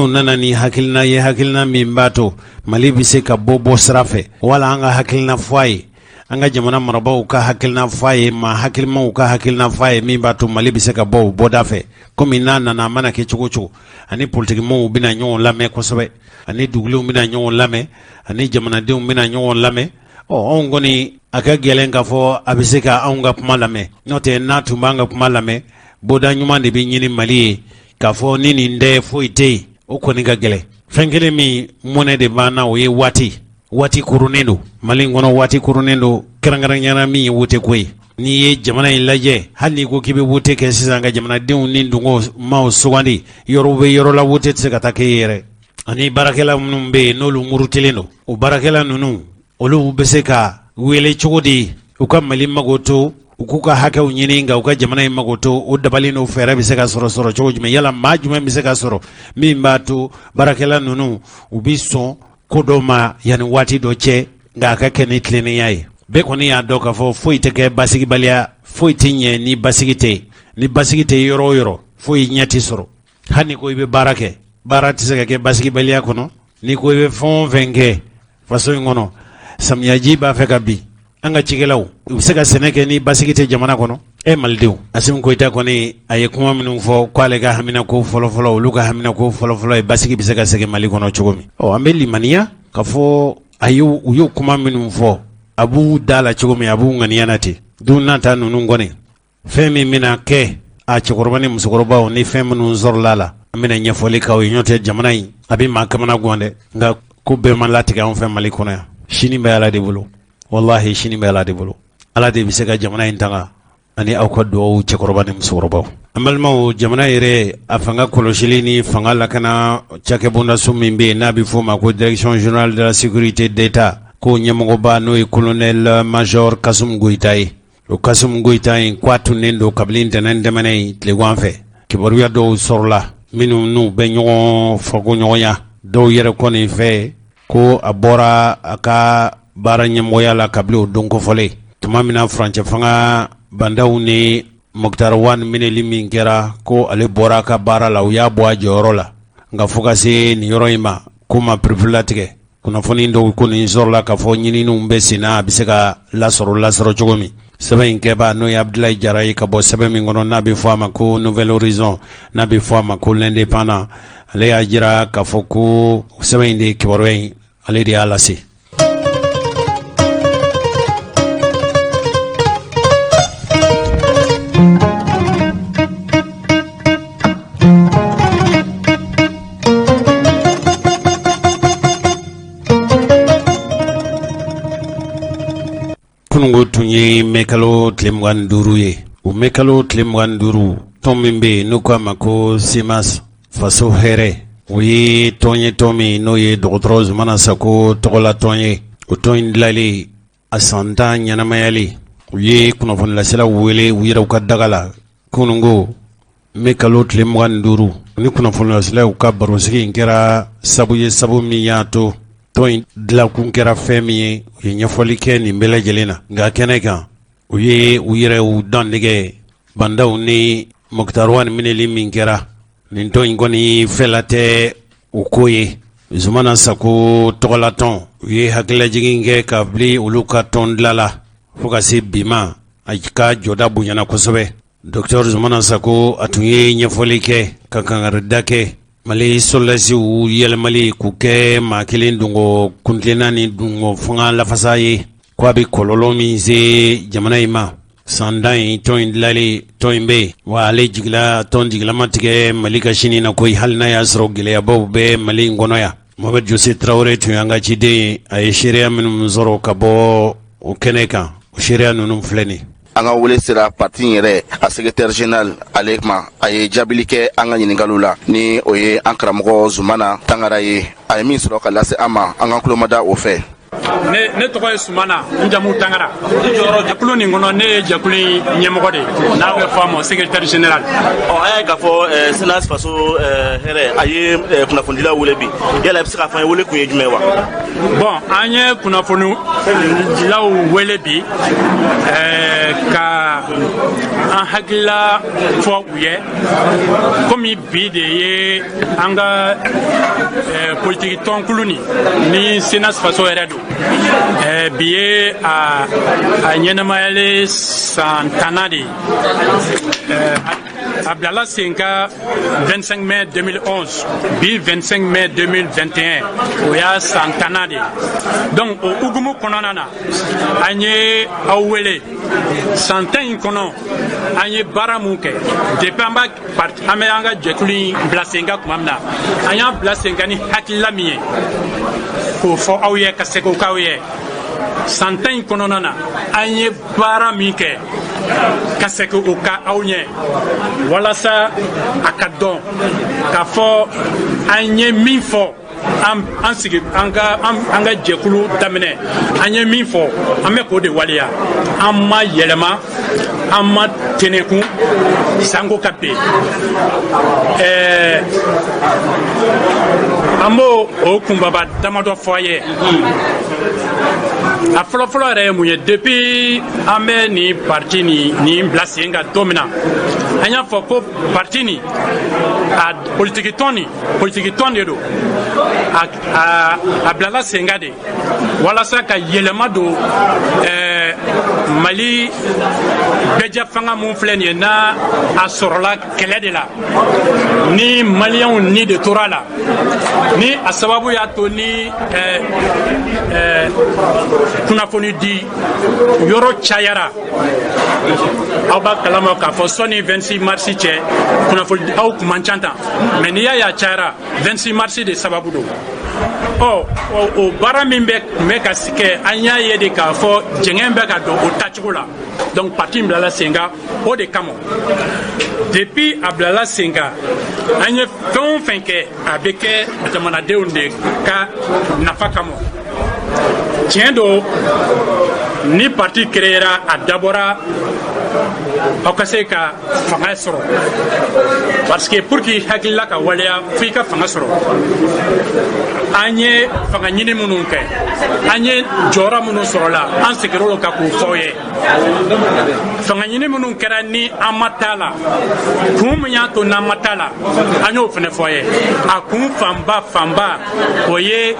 nana ni hakilina ye, hakilina min b'a to Mali bɛ se ka bɔ sira fɛ, wala an ka hakilina fɔ a ye, an ka jamana marabaaw ka hakilina fɔ a ye, maa hakilimaw ka hakilina fɔ a ye min b'a to Mali bɛ se ka bɔ o bɔda fɛ. Komi n'a nana, a mana kɛ cogo cogo, ani politikimɔgɔw bɛna ɲɔgɔn lamɛn kosɛbɛ, ani dugulenw bɛna ɲɔgɔn lamɛn, ani jamanadenw bɛna ɲɔgɔn lamɛn. Ɔ, anw kɔni, a ka gɛlɛn k'a fɔ a bɛ se ka anw ka kuma lamɛn. N'o tɛ, n'a tun b'an ka kuma lamɛn, bɔda ɲuman de bɛ ɲini Mali ye. K'a fɔ ni nin tɛ, foyi tɛ yen, o kɔni ka gɛlɛn. Fɛn kelen min mɔnɛ de b'an na, o ye waati. Waati kurunnen don Mali in kɔnɔ, waati kurunnen don, kɛrɛnkɛrɛnyana min ye wote ko ye. N'i ye jamana in lajɛ, hali n'i ko k'i bɛ wote kɛ sisan ka jamanadenw ni dungo maaw sugandi, yɔrɔ bɛ yɔrɔ la, wote tɛ se ka taa kɛ yɛrɛ. Ani baarakɛla minnu bɛ yen, n'olu murutilen don, o baarakɛla ninnu, olu bɛ se ka wele cogo di u ka Mali mago to, u k'u ka hakɛw ɲini, nka u ka jamana in mago to? O dabali n'o fɛɛrɛ bɛ se ka sɔrɔ cogo jumɛn? Yala maa jumɛn bɛ se ka sɔrɔ min b'a to baarakɛla ninnu u bɛ sɔn ko dɔ ma yanni waati dɔ cɛ, nka a ka kɛ ni tilennenya ye? Bɛɛ kɔni y'a dɔn k'a fɔ foyi tɛ kɛ basigibaliya, foyi tɛ ɲɛ ni basigi tɛ yen. Ni basigi tɛ yɔrɔ o yɔrɔ, foyi ɲɛ tɛ sɔrɔ. Hali ni ko i bɛ baara kɛ, baara tɛ se ka kɛ basigibaliya kɔnɔ. N'i ko i bɛ fɛn o fɛn kɛ faso in kɔnɔ, samiyaji b'a fɛ ka bin, an ka cikɛlaw, u bɛ se ka sɛnɛ kɛ ni basigi tɛ jamana kɔnɔ? E malidenw, Asimi Goyita kɔni, a ye kuma minnu fɔ k'ale ka haminako fɔlɔfɔlɔ, olu ka haminako fɔlɔfɔlɔ ye basigi bɛ se ka segin Mali kɔnɔ cogo min. Ɔ, an bɛ limaniya k'a fɔ a u y'o kuma minnu fɔ, a b'u da la cogo min, a b'u ŋaniya na ten. Don nata ninnu kɔni, fɛn min bɛna kɛ, a cɛkɔrɔba ni musokɔrɔbaw, ni fɛn minnu sɔrɔla la, an bɛna ɲɛfɔli k'aw ye. N'o tɛ, jamana in a bɛ maa kamana gan dɛ. Nka ko bɛɛ ma latigɛ anw fɛ Mali kɔnɔ yan. Sini bɛ Ala de bolo, walahi, sini bɛ Ala de bolo. Ala de bɛ se ka jamana in tanga ani aw ka dugawu, cɛkɔrɔba ni musokɔrɔbaw. An balimaw, jamana yɛrɛ a fanga kɔlɔsili ni fanga lakana cakɛbondaso min bɛ yen, n'a bɛ f'o ma ko Direction générale de la sécurité d'État, ko ɲɛmɔgɔba, n'o ye colonel major Kasum Goyita ye, o Kasum Goyita in, k'a tunnen don kabini ntɛnɛn tɛmɛnen in tilegan fɛ. Kibaruya dɔw sɔrɔla minnu n'u bɛ ɲɔgɔn fɔkoɲɔgɔnya. Dɔw yɛrɛ kɔni fɛ ko a bɔra a ka baara ɲɛmɔgɔya la kabini o don kofɔlen, tuma min na furancɛ fanga Ba Ndaw ni Moctar Ouane minɛli min kɛra, ko ale bɔra a ka baara la, u y'a bɔ a jɔyɔrɔ la. Nka fo ka se nin yɔrɔ in ma, ko ma pereperelatigɛ. Kunnafoni dɔw kɔni sɔrɔla k'a fɔ ɲininiw bɛ sen na, a bɛ se ka lasɔrɔ cogo min. Sɛbɛn in kɛba, n'o ye Abudulayi Jara ye, ka bɔ sɛbɛn min kɔnɔ n'a bɛ fɔ a ma ko Nouvel Horizon, n'a bɛ fɔ a ma ko L'Indépendant, ale y'a jira k'a fɔ ko sɛbɛn in de ye kibaruya in, ale de y'a lase. Kununko tun ye mɛkalo tile 25 ye. O mɛkalo tile 25, tɔn min bɛ yen n'u k'a ma ko CMAS faso hɛrɛ, o ye tɔn ye, tɔn min n'o ye dɔgɔtɔrɔ Zumana Sako tɔgɔla tɔn ye. O tɔn in dilalen a san 10 ɲɛnamayali, U ye kunnafonilaselaw wele u yɛrɛw ka daga la kununko mɛ kalo tile 25. Ni kunnafonilaselaw ka barosigi in kɛra sabu ye, sabu min y'a to tɔn in dilankun kɛra fɛn min ye, u ye ɲɛfɔli kɛ nin bɛɛ lajɛlen na. Nka kɛnɛ kan, u ye u yɛrɛw dantigɛ Ba Ndaw ni Moctar Ouane minɛli min kɛra. Nin tɔn in kɔni fɛla tɛ o ko ye. Zumana Sako tɔgɔlatɔn, u ye hakililajigin kɛ kabini olu ka tɔn dilala fo ka se bi ma, a ka jɔda bonyana kosɛbɛ. Docteur Zumana Sako, a tun ye ɲɛfɔli kɛ ka kangarida kɛ Mali sɔrɔdasiw yɛlɛmali k'u kɛ maa kelen dungɔ kuntilenna ni dungɔ fanga lafasa ye, ko a bɛ kɔlɔlɔ min se jamana in ma. San 10 in tɔn in dilalen, tɔn in bɛ yen wa, ale jigila tɔn jigilama tigɛ Mali ka sini na koyi, hali n'a y'a sɔrɔ gɛlɛyabaw bɛ Mali in kɔnɔ yan. Mohamed Jose Tarawele tun y'an ka ciden ye. A ye seereya minnu sɔrɔ ka bɔ o kɛnɛ kan, o seereya ninnu filɛ nin. An ka wele sera parti in yɛrɛ a secrétaire général ale ma. A ye jaabili kɛ an ka ɲininkaliw la, ni o ye an karamɔgɔ Zumana Tangara ye. A ye min sɔrɔ ka lase an ma, an ka tulomada o fɛ. Ne tɔgɔ ye Sumana, n jamu Tangara. Jɛkulu nin kɔnɔ, ne ye jɛkulu in ɲɛmɔgɔ de ye, n'a bɛ fɔ a ma secrétaire général. Ɔ, an y'a ye k'a fɔ CNAS Faso Hɛrɛ, a ye kunnafonidilaw wele bi. Yala i bɛ se k'a fɔ an ye, wele kun ye jumɛn wa? Bon, an ye kunnafonidilaw wele bi ka an hakilila fɔ u ye, komi bi de ye an ka politiki tɔnkulu nin ni CNAS Faso yɛrɛ don, bi ye a ɲɛnamayalen san 10nan de ye. A bilala sen kan 25 mai 2011, bi 25 mai 2021, o y'a san 10nan de ye. Donc o hukumu kɔnɔna na, an ye aw wele. San 10 in kɔnɔ, an ye baara mun kɛ depuis an b'a an bɛ an ka jɛkulu in bila sen kan tuma min na, an y'a bila sen kan ni hakilila min ye, k'o fɔ aw ye, ka segin o k'aw ye. San 10 in kɔnɔna na, an ye baara min kɛ, ka segin o kan aw ɲɛ, walasa a ka dɔn k'a fɔ an ye min fɔ, an sigi an ka jɛkulu daminɛ, an ye min fɔ, an bɛ k'o de waleya. An ma yɛlɛma, an ma tɛnɛkun sanko ka ben. An b'o o kunbaba damadɔ fɔ a ye. A fɔlɔfɔlɔ yɛrɛ ye mun ye? Depuis an bɛ nin parti nin bila sen kan don min na, an y'a fɔ ko parti nin, a politiki tɔn nin, politiki tɔn de don. A bilala sen kan de walasa ka yɛlɛma don Mali bɛɛjɛ fanga mun filɛ nin ye, n'a a sɔrɔla kɛlɛ de la, ni Maliyɛnw ni de tora a la, ni a sababu y'a to ni kunnafoni di yɔrɔ cayara. Aw b'a kalama k'a fɔ sɔnni 26 mars cɛ, kunnafoni aw kun man ca tan, mais n'i y'a ye a cayara, 26 mars de sababu don. Ɔ, o baara min bɛ tun bɛ ka kɛ, an y'a ye de k'a fɔ jɛngɛ bɛ ka don o tacogo la. Donc parti in bilala sen kan o de kama. Depuis a bilala sen kan, an ye fɛn o fɛn kɛ, a bɛ kɛ jamanadenw de ka nafa kama. Tiɲɛ don, ni parti créera, a dabɔra aw ka se ka fanga sɔrɔ, parce que pour que hakilila ka waleya, fo i ka fanga sɔrɔ. An ye fanga ɲini minnu kɛ, an ye jɔyɔrɔ minnu sɔrɔ la, an seginna olu kan k'o fɔ aw ye. Fanga ɲini minnu kɛra ni an ma taa la, kun min y'a to n'an ma taa la, an y'o fana fɔ ye. A kun fanba fanba, o ye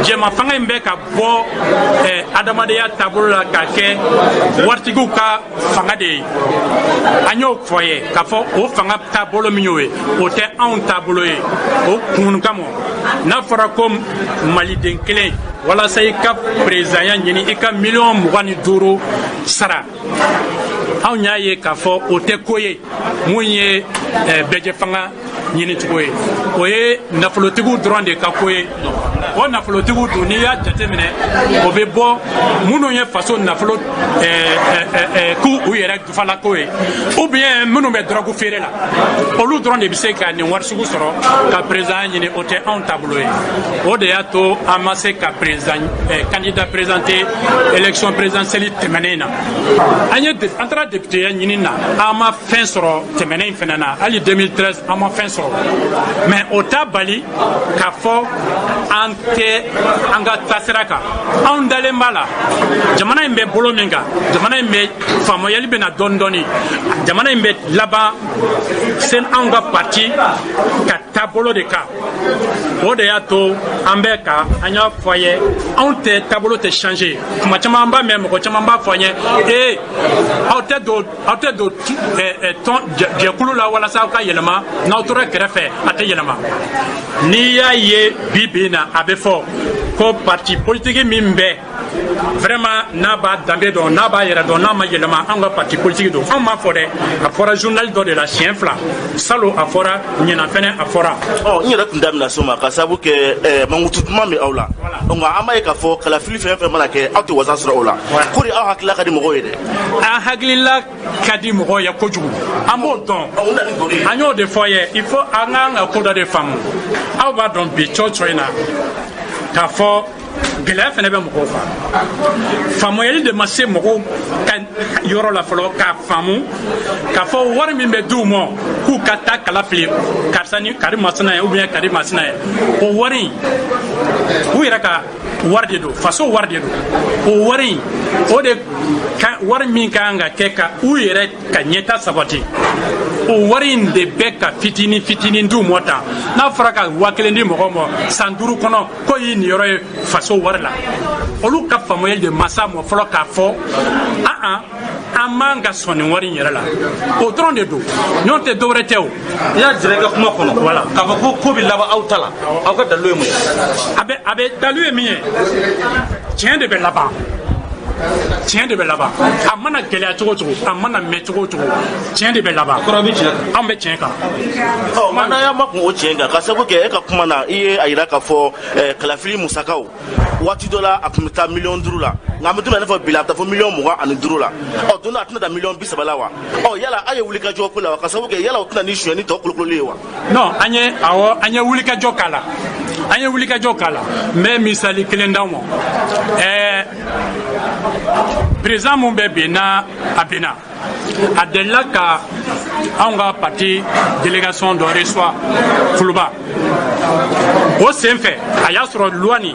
jɛma fanga in bɛ ka bɔ adamadenya taabolo la ka kɛ waritigiw ka fanga de ye. An y'o fɔ ye k'a fɔ o fanga taabolo min y'o ye, o tɛ anw taabolo ye. O kun kama, n'a fɔra ko Maliden kelen, walasa i ka perezidanya ɲini, i ka miliyɔn 25 sara, anw y'a ye k'a fɔ o tɛ ko ye mun ye bɛɛjɛ fanga ɲinicogo ye. O ye nafolotigiw dɔrɔn de ka ko ye. O nafolotigiw dun, n'i y'a jateminɛ, o bɛ bɔ minnu ye faso nafolo k'u u yɛrɛ dufalako ye, ou bien minnu bɛ dɔrɔgu feere la, olu dɔrɔn de bɛ se ka nin wari sugu sɔrɔ ka président ɲini. O tɛ anw taabolo ye. O de y'a to an ma se ka président candidat présenter élection présidentielle tɛmɛnen na. An ye an taara député ɲini na, an ma fɛn sɔrɔ tɛmɛnen in fɛnɛ na. Hali 2013, an ma fɛn sɔrɔ. Mais o t'a bali k'a fɔ an tɛ an ka taasira kan. Anw dalen b'a la, jamana in bɛ bolo min kan, jamana in bɛ faamuyali bɛ na dɔɔni dɔɔni, jamana in bɛ laban sen anw ka parti ka taabolo de kan. O de y'a to an bɛ ka an y'a fɔ a ye, anw tɛ taabolo tɛ changer. Kuma caman an b'a mɛn, mɔgɔ caman b'a fɔ an ye: ee, aw tɛ don tɔn jɛkulu la walasa aw ka yɛlɛma. N'aw tora kɛrɛfɛ, a tɛ yɛlɛma. N'i y'a ye bi bi in na, a bɛ fɔ ko parti politique min bɛ vraiment n'a b'a danbe dɔn, n'a b'a yɛrɛ dɔn, n'a ma yɛlɛma, anw ka parti politique don. Anw m'a fɔ dɛ, a fɔra journal dɔ de la siɲɛ fila salon, a fɔra ɲinan fɛnɛ, a fɔra. Ɔ, n yɛrɛ tun da bɛna s'o ma ka sababu kɛ mankutu duman bɛ aw la, nka an b'a ye k'a fɔ kalafili fɛn fɛn mana kɛ, aw tɛ wasa sɔrɔ o la. Ko de aw hakilila ka di mɔgɔw ye dɛ. An hakilila ka di mɔgɔw ye kojugu, an b'o dɔn, an y'o de fɔ ye. Il faut an k'an ka ko dɔ de faamu. Aw b'a dɔn bi cɔ cɔ in na k'a fɔ gɛlɛya fɛnɛ bɛ mɔgɔw kan. Faamuyali de ma se mɔgɔw ka yɔrɔ la fɔlɔ k'a faamu k'a fɔ wari min bɛ d'u ma k'u ka taa kala fili karisa ni kari masina ye ou bien kari masina ye, o wari in, u yɛrɛ ka wari de don, faso wari de don. O wari in, o de ka wari min ka kan ka kɛ ka u yɛrɛ ka ɲɛta sabati, o wari in de bɛ ka fitinin fitinin d'u ma tan. N'a fɔra ka 1000 di mɔgɔ ma san 5 kɔnɔ, ko y'i niyɔrɔ ye faso wari la, olu ka faamuyali de ma s'a ma fɔlɔ k'a fɔ an an man ka sɔn nin wari in yɛrɛ la. O dɔrɔn de don, ɲɔgɔn tɛ dɔwɛrɛ tɛ o. I y'a jira i ka kuma kɔnɔ Voilà. k'a fɔ ko ko bɛ laban aw ta la. Aw ka dalilu ye mun ye? A bɛ dalu ye min ye, tiɲɛ de bɛ laban, tiɲɛ de bɛ laban. A mana gɛlɛya cogo o cogo, a mana mɛn cogo o cogo, tiɲɛ de bɛ laban. Kɔrɔ bɛ tiɲɛ kan. Anw bɛ tiɲɛ kan. Ɔ, nka n'an y'a makun o tiɲɛ kan, ka sababu kɛ e ka kuma na, i ye a yira k'a fɔ kalafili musakaw, waati dɔ la a tun bɛ taa miliyɔn 5 la, nka an bɛ don min na i n'a fɔ bi la, a bɛ taa fɔ miliyɔn 25 la. Ɔ, don dɔ a tɛna taa miliyɔn 30 la wa? Ɔ, yala aw ye wulikajɔ ko la wa, ka sababu kɛ yala o tɛna ni sonyɛni tɔ kolokololen ye wa? Non, an ye, awɔ, an ye wulikajɔ k'a la, an ye wulikajɔ k'a la. N bɛ misali kelen d'aw ma. Président mun bɛ bi n'a a binna, a delila ka anw ka parti délégation dɔ reçoit Kuluba. O sen fɛ, a y'a sɔrɔ loi nin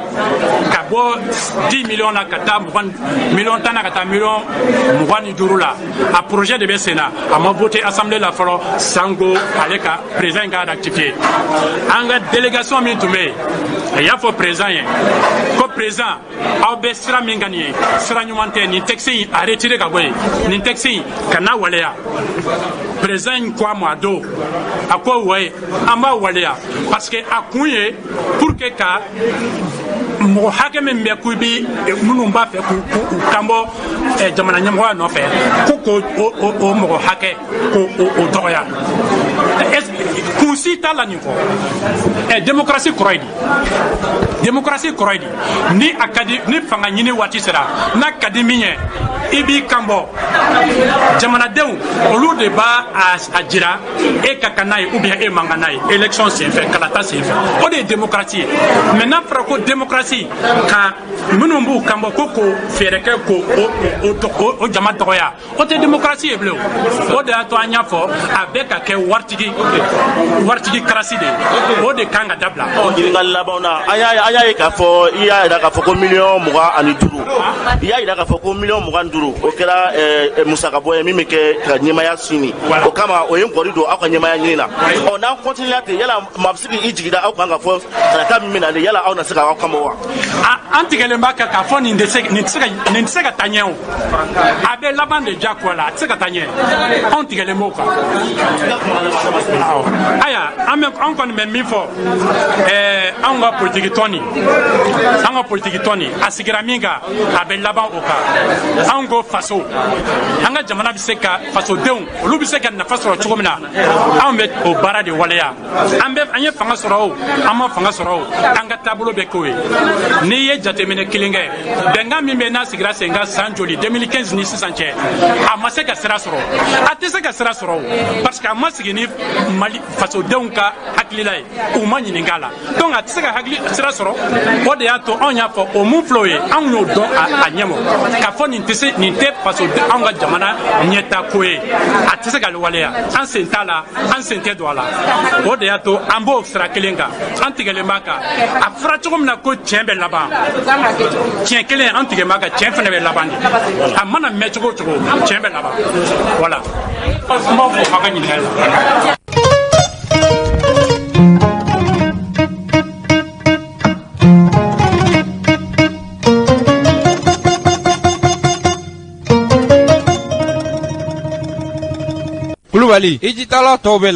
ka bɔ 10 millions na ka taa 20, miliyɔn 10 na ka taa miliyɔn 25 la, a projet de bɛ sen na, a ma voté assemblée la fɔlɔ. Sango ale ka président in ka rectifier, an ka délégation min tun bɛ yen, a y'a fɔ président ye ko président, aw bɛ sira min kan nin ye, sira ɲuman tɛ. Nin texte in, a retiré ka bɔ yen. Nin texte in kana waleya. Président in ko a ma a don, a ko waye, an b'a waleya, parce que a kun ye pour que ka mɔgɔ hakɛ min bɛ k'u bi minnu b'a fɛ k'u u kan bɔ jamana ɲɛmɔgɔya nɔfɛ, ko k'o o mɔgɔ hakɛ k'o o dɔgɔya. Kun si t'a la nin kɔ. Démocratie kɔrɔ ye di? Démocratie kɔrɔ ye di? Ni a ka di, ni fanga ɲini waati sera, n'a ka di min ye, i b'i kan bɔ. Jamanadenw, olu de b'a a jira e ka kan n'a ye ou bien e man kan n'a ye élection senfɛ, kalata senfɛ. O de ye démocratie ye. Mais n'a fɔra ko démocratie ka minnu b'u kan bɔ ko k'o fɛɛrɛ kɛ k'o o jama dɔgɔya, o tɛ démocratie ye bilen. O de y'a to an y'a fɔ a bɛ ka kɛ waritigi karasi de ye. O de kan ka dabila. Ɔ, ɲininkali labanw na, an y'a ye k'a fɔ i y'a yira k'a fɔ ko miliyɔn 25, i y'a yira k'a fɔ ko miliyɔn 25, o kɛra musakabɔ ye min bɛ kɛ ka ɲɛmaya sini. O kama, o ye nkɔri don aw ka ɲɛmaya ɲini na. Ɔ, n'an continuer ten, yala maa bɛ se k'i jigi da aw kan k'a fɔ kalata min bɛ nalen, yala aw na se k'aw kan bɔ wa? An tigɛlen b'a kan k'a fɔ nin tɛ se ka taa ɲɛ. O a bɛ laban de diyagoya la, a tɛ se ka taa ɲɛ. Anw tigɛlen b'o kan. Awɔ, ayiwa, an kɔni bɛ min fɔ, anw ka politiki tɔn nin, an ka politiki tɔn nin, a sigira min kan, a bɛ laban o kan. Anw ko faso. An ka jamana bɛ se ka fasodenw olu bɛ se ka nafa sɔrɔ cogo min na, anw bɛ o baara de waleya. An bɛ an ye fanga sɔrɔ o, an ma fanga sɔrɔ o, an ka taabolo bɛ k'o ye. N'i ye jateminɛ kelen kɛ, bɛnkan min bɛ n'a sigira sen kan san joli, 2015 ni sisan cɛ, a ma se ka sira sɔrɔ, a tɛ se ka sira sɔrɔ o, parce que a ma sigi ni Mali fasodenw ka hakilila ye, u ma ɲininka a la. Donc a tɛ se ka hakili sira sɔrɔ. O de y'a to anw y'a fɔ o mun filɛ o ye, anw y'o dɔn a ɲɛmɔ k'a fɔ nin tɛ se, nin tɛ faso anw ka jamana ɲɛta ko ye, a tɛ se ka waleya. An sen t'a la, an sen tɛ don a la. O de y'a to an b'o sira kelen kan, an tigɛlen b'a kan. A fɔra cogo min na ko tiɲɛ bɛ laban, tiɲɛ kelen, an tigɛ b'a kan, tiɲɛ fana bɛ laban de. A mana mɛn cogo o cogo, tiɲɛ bɛ laban. Voilà, n b'aw fo aw ka ɲininkali la. Kulubali, i jitala tɔw bɛ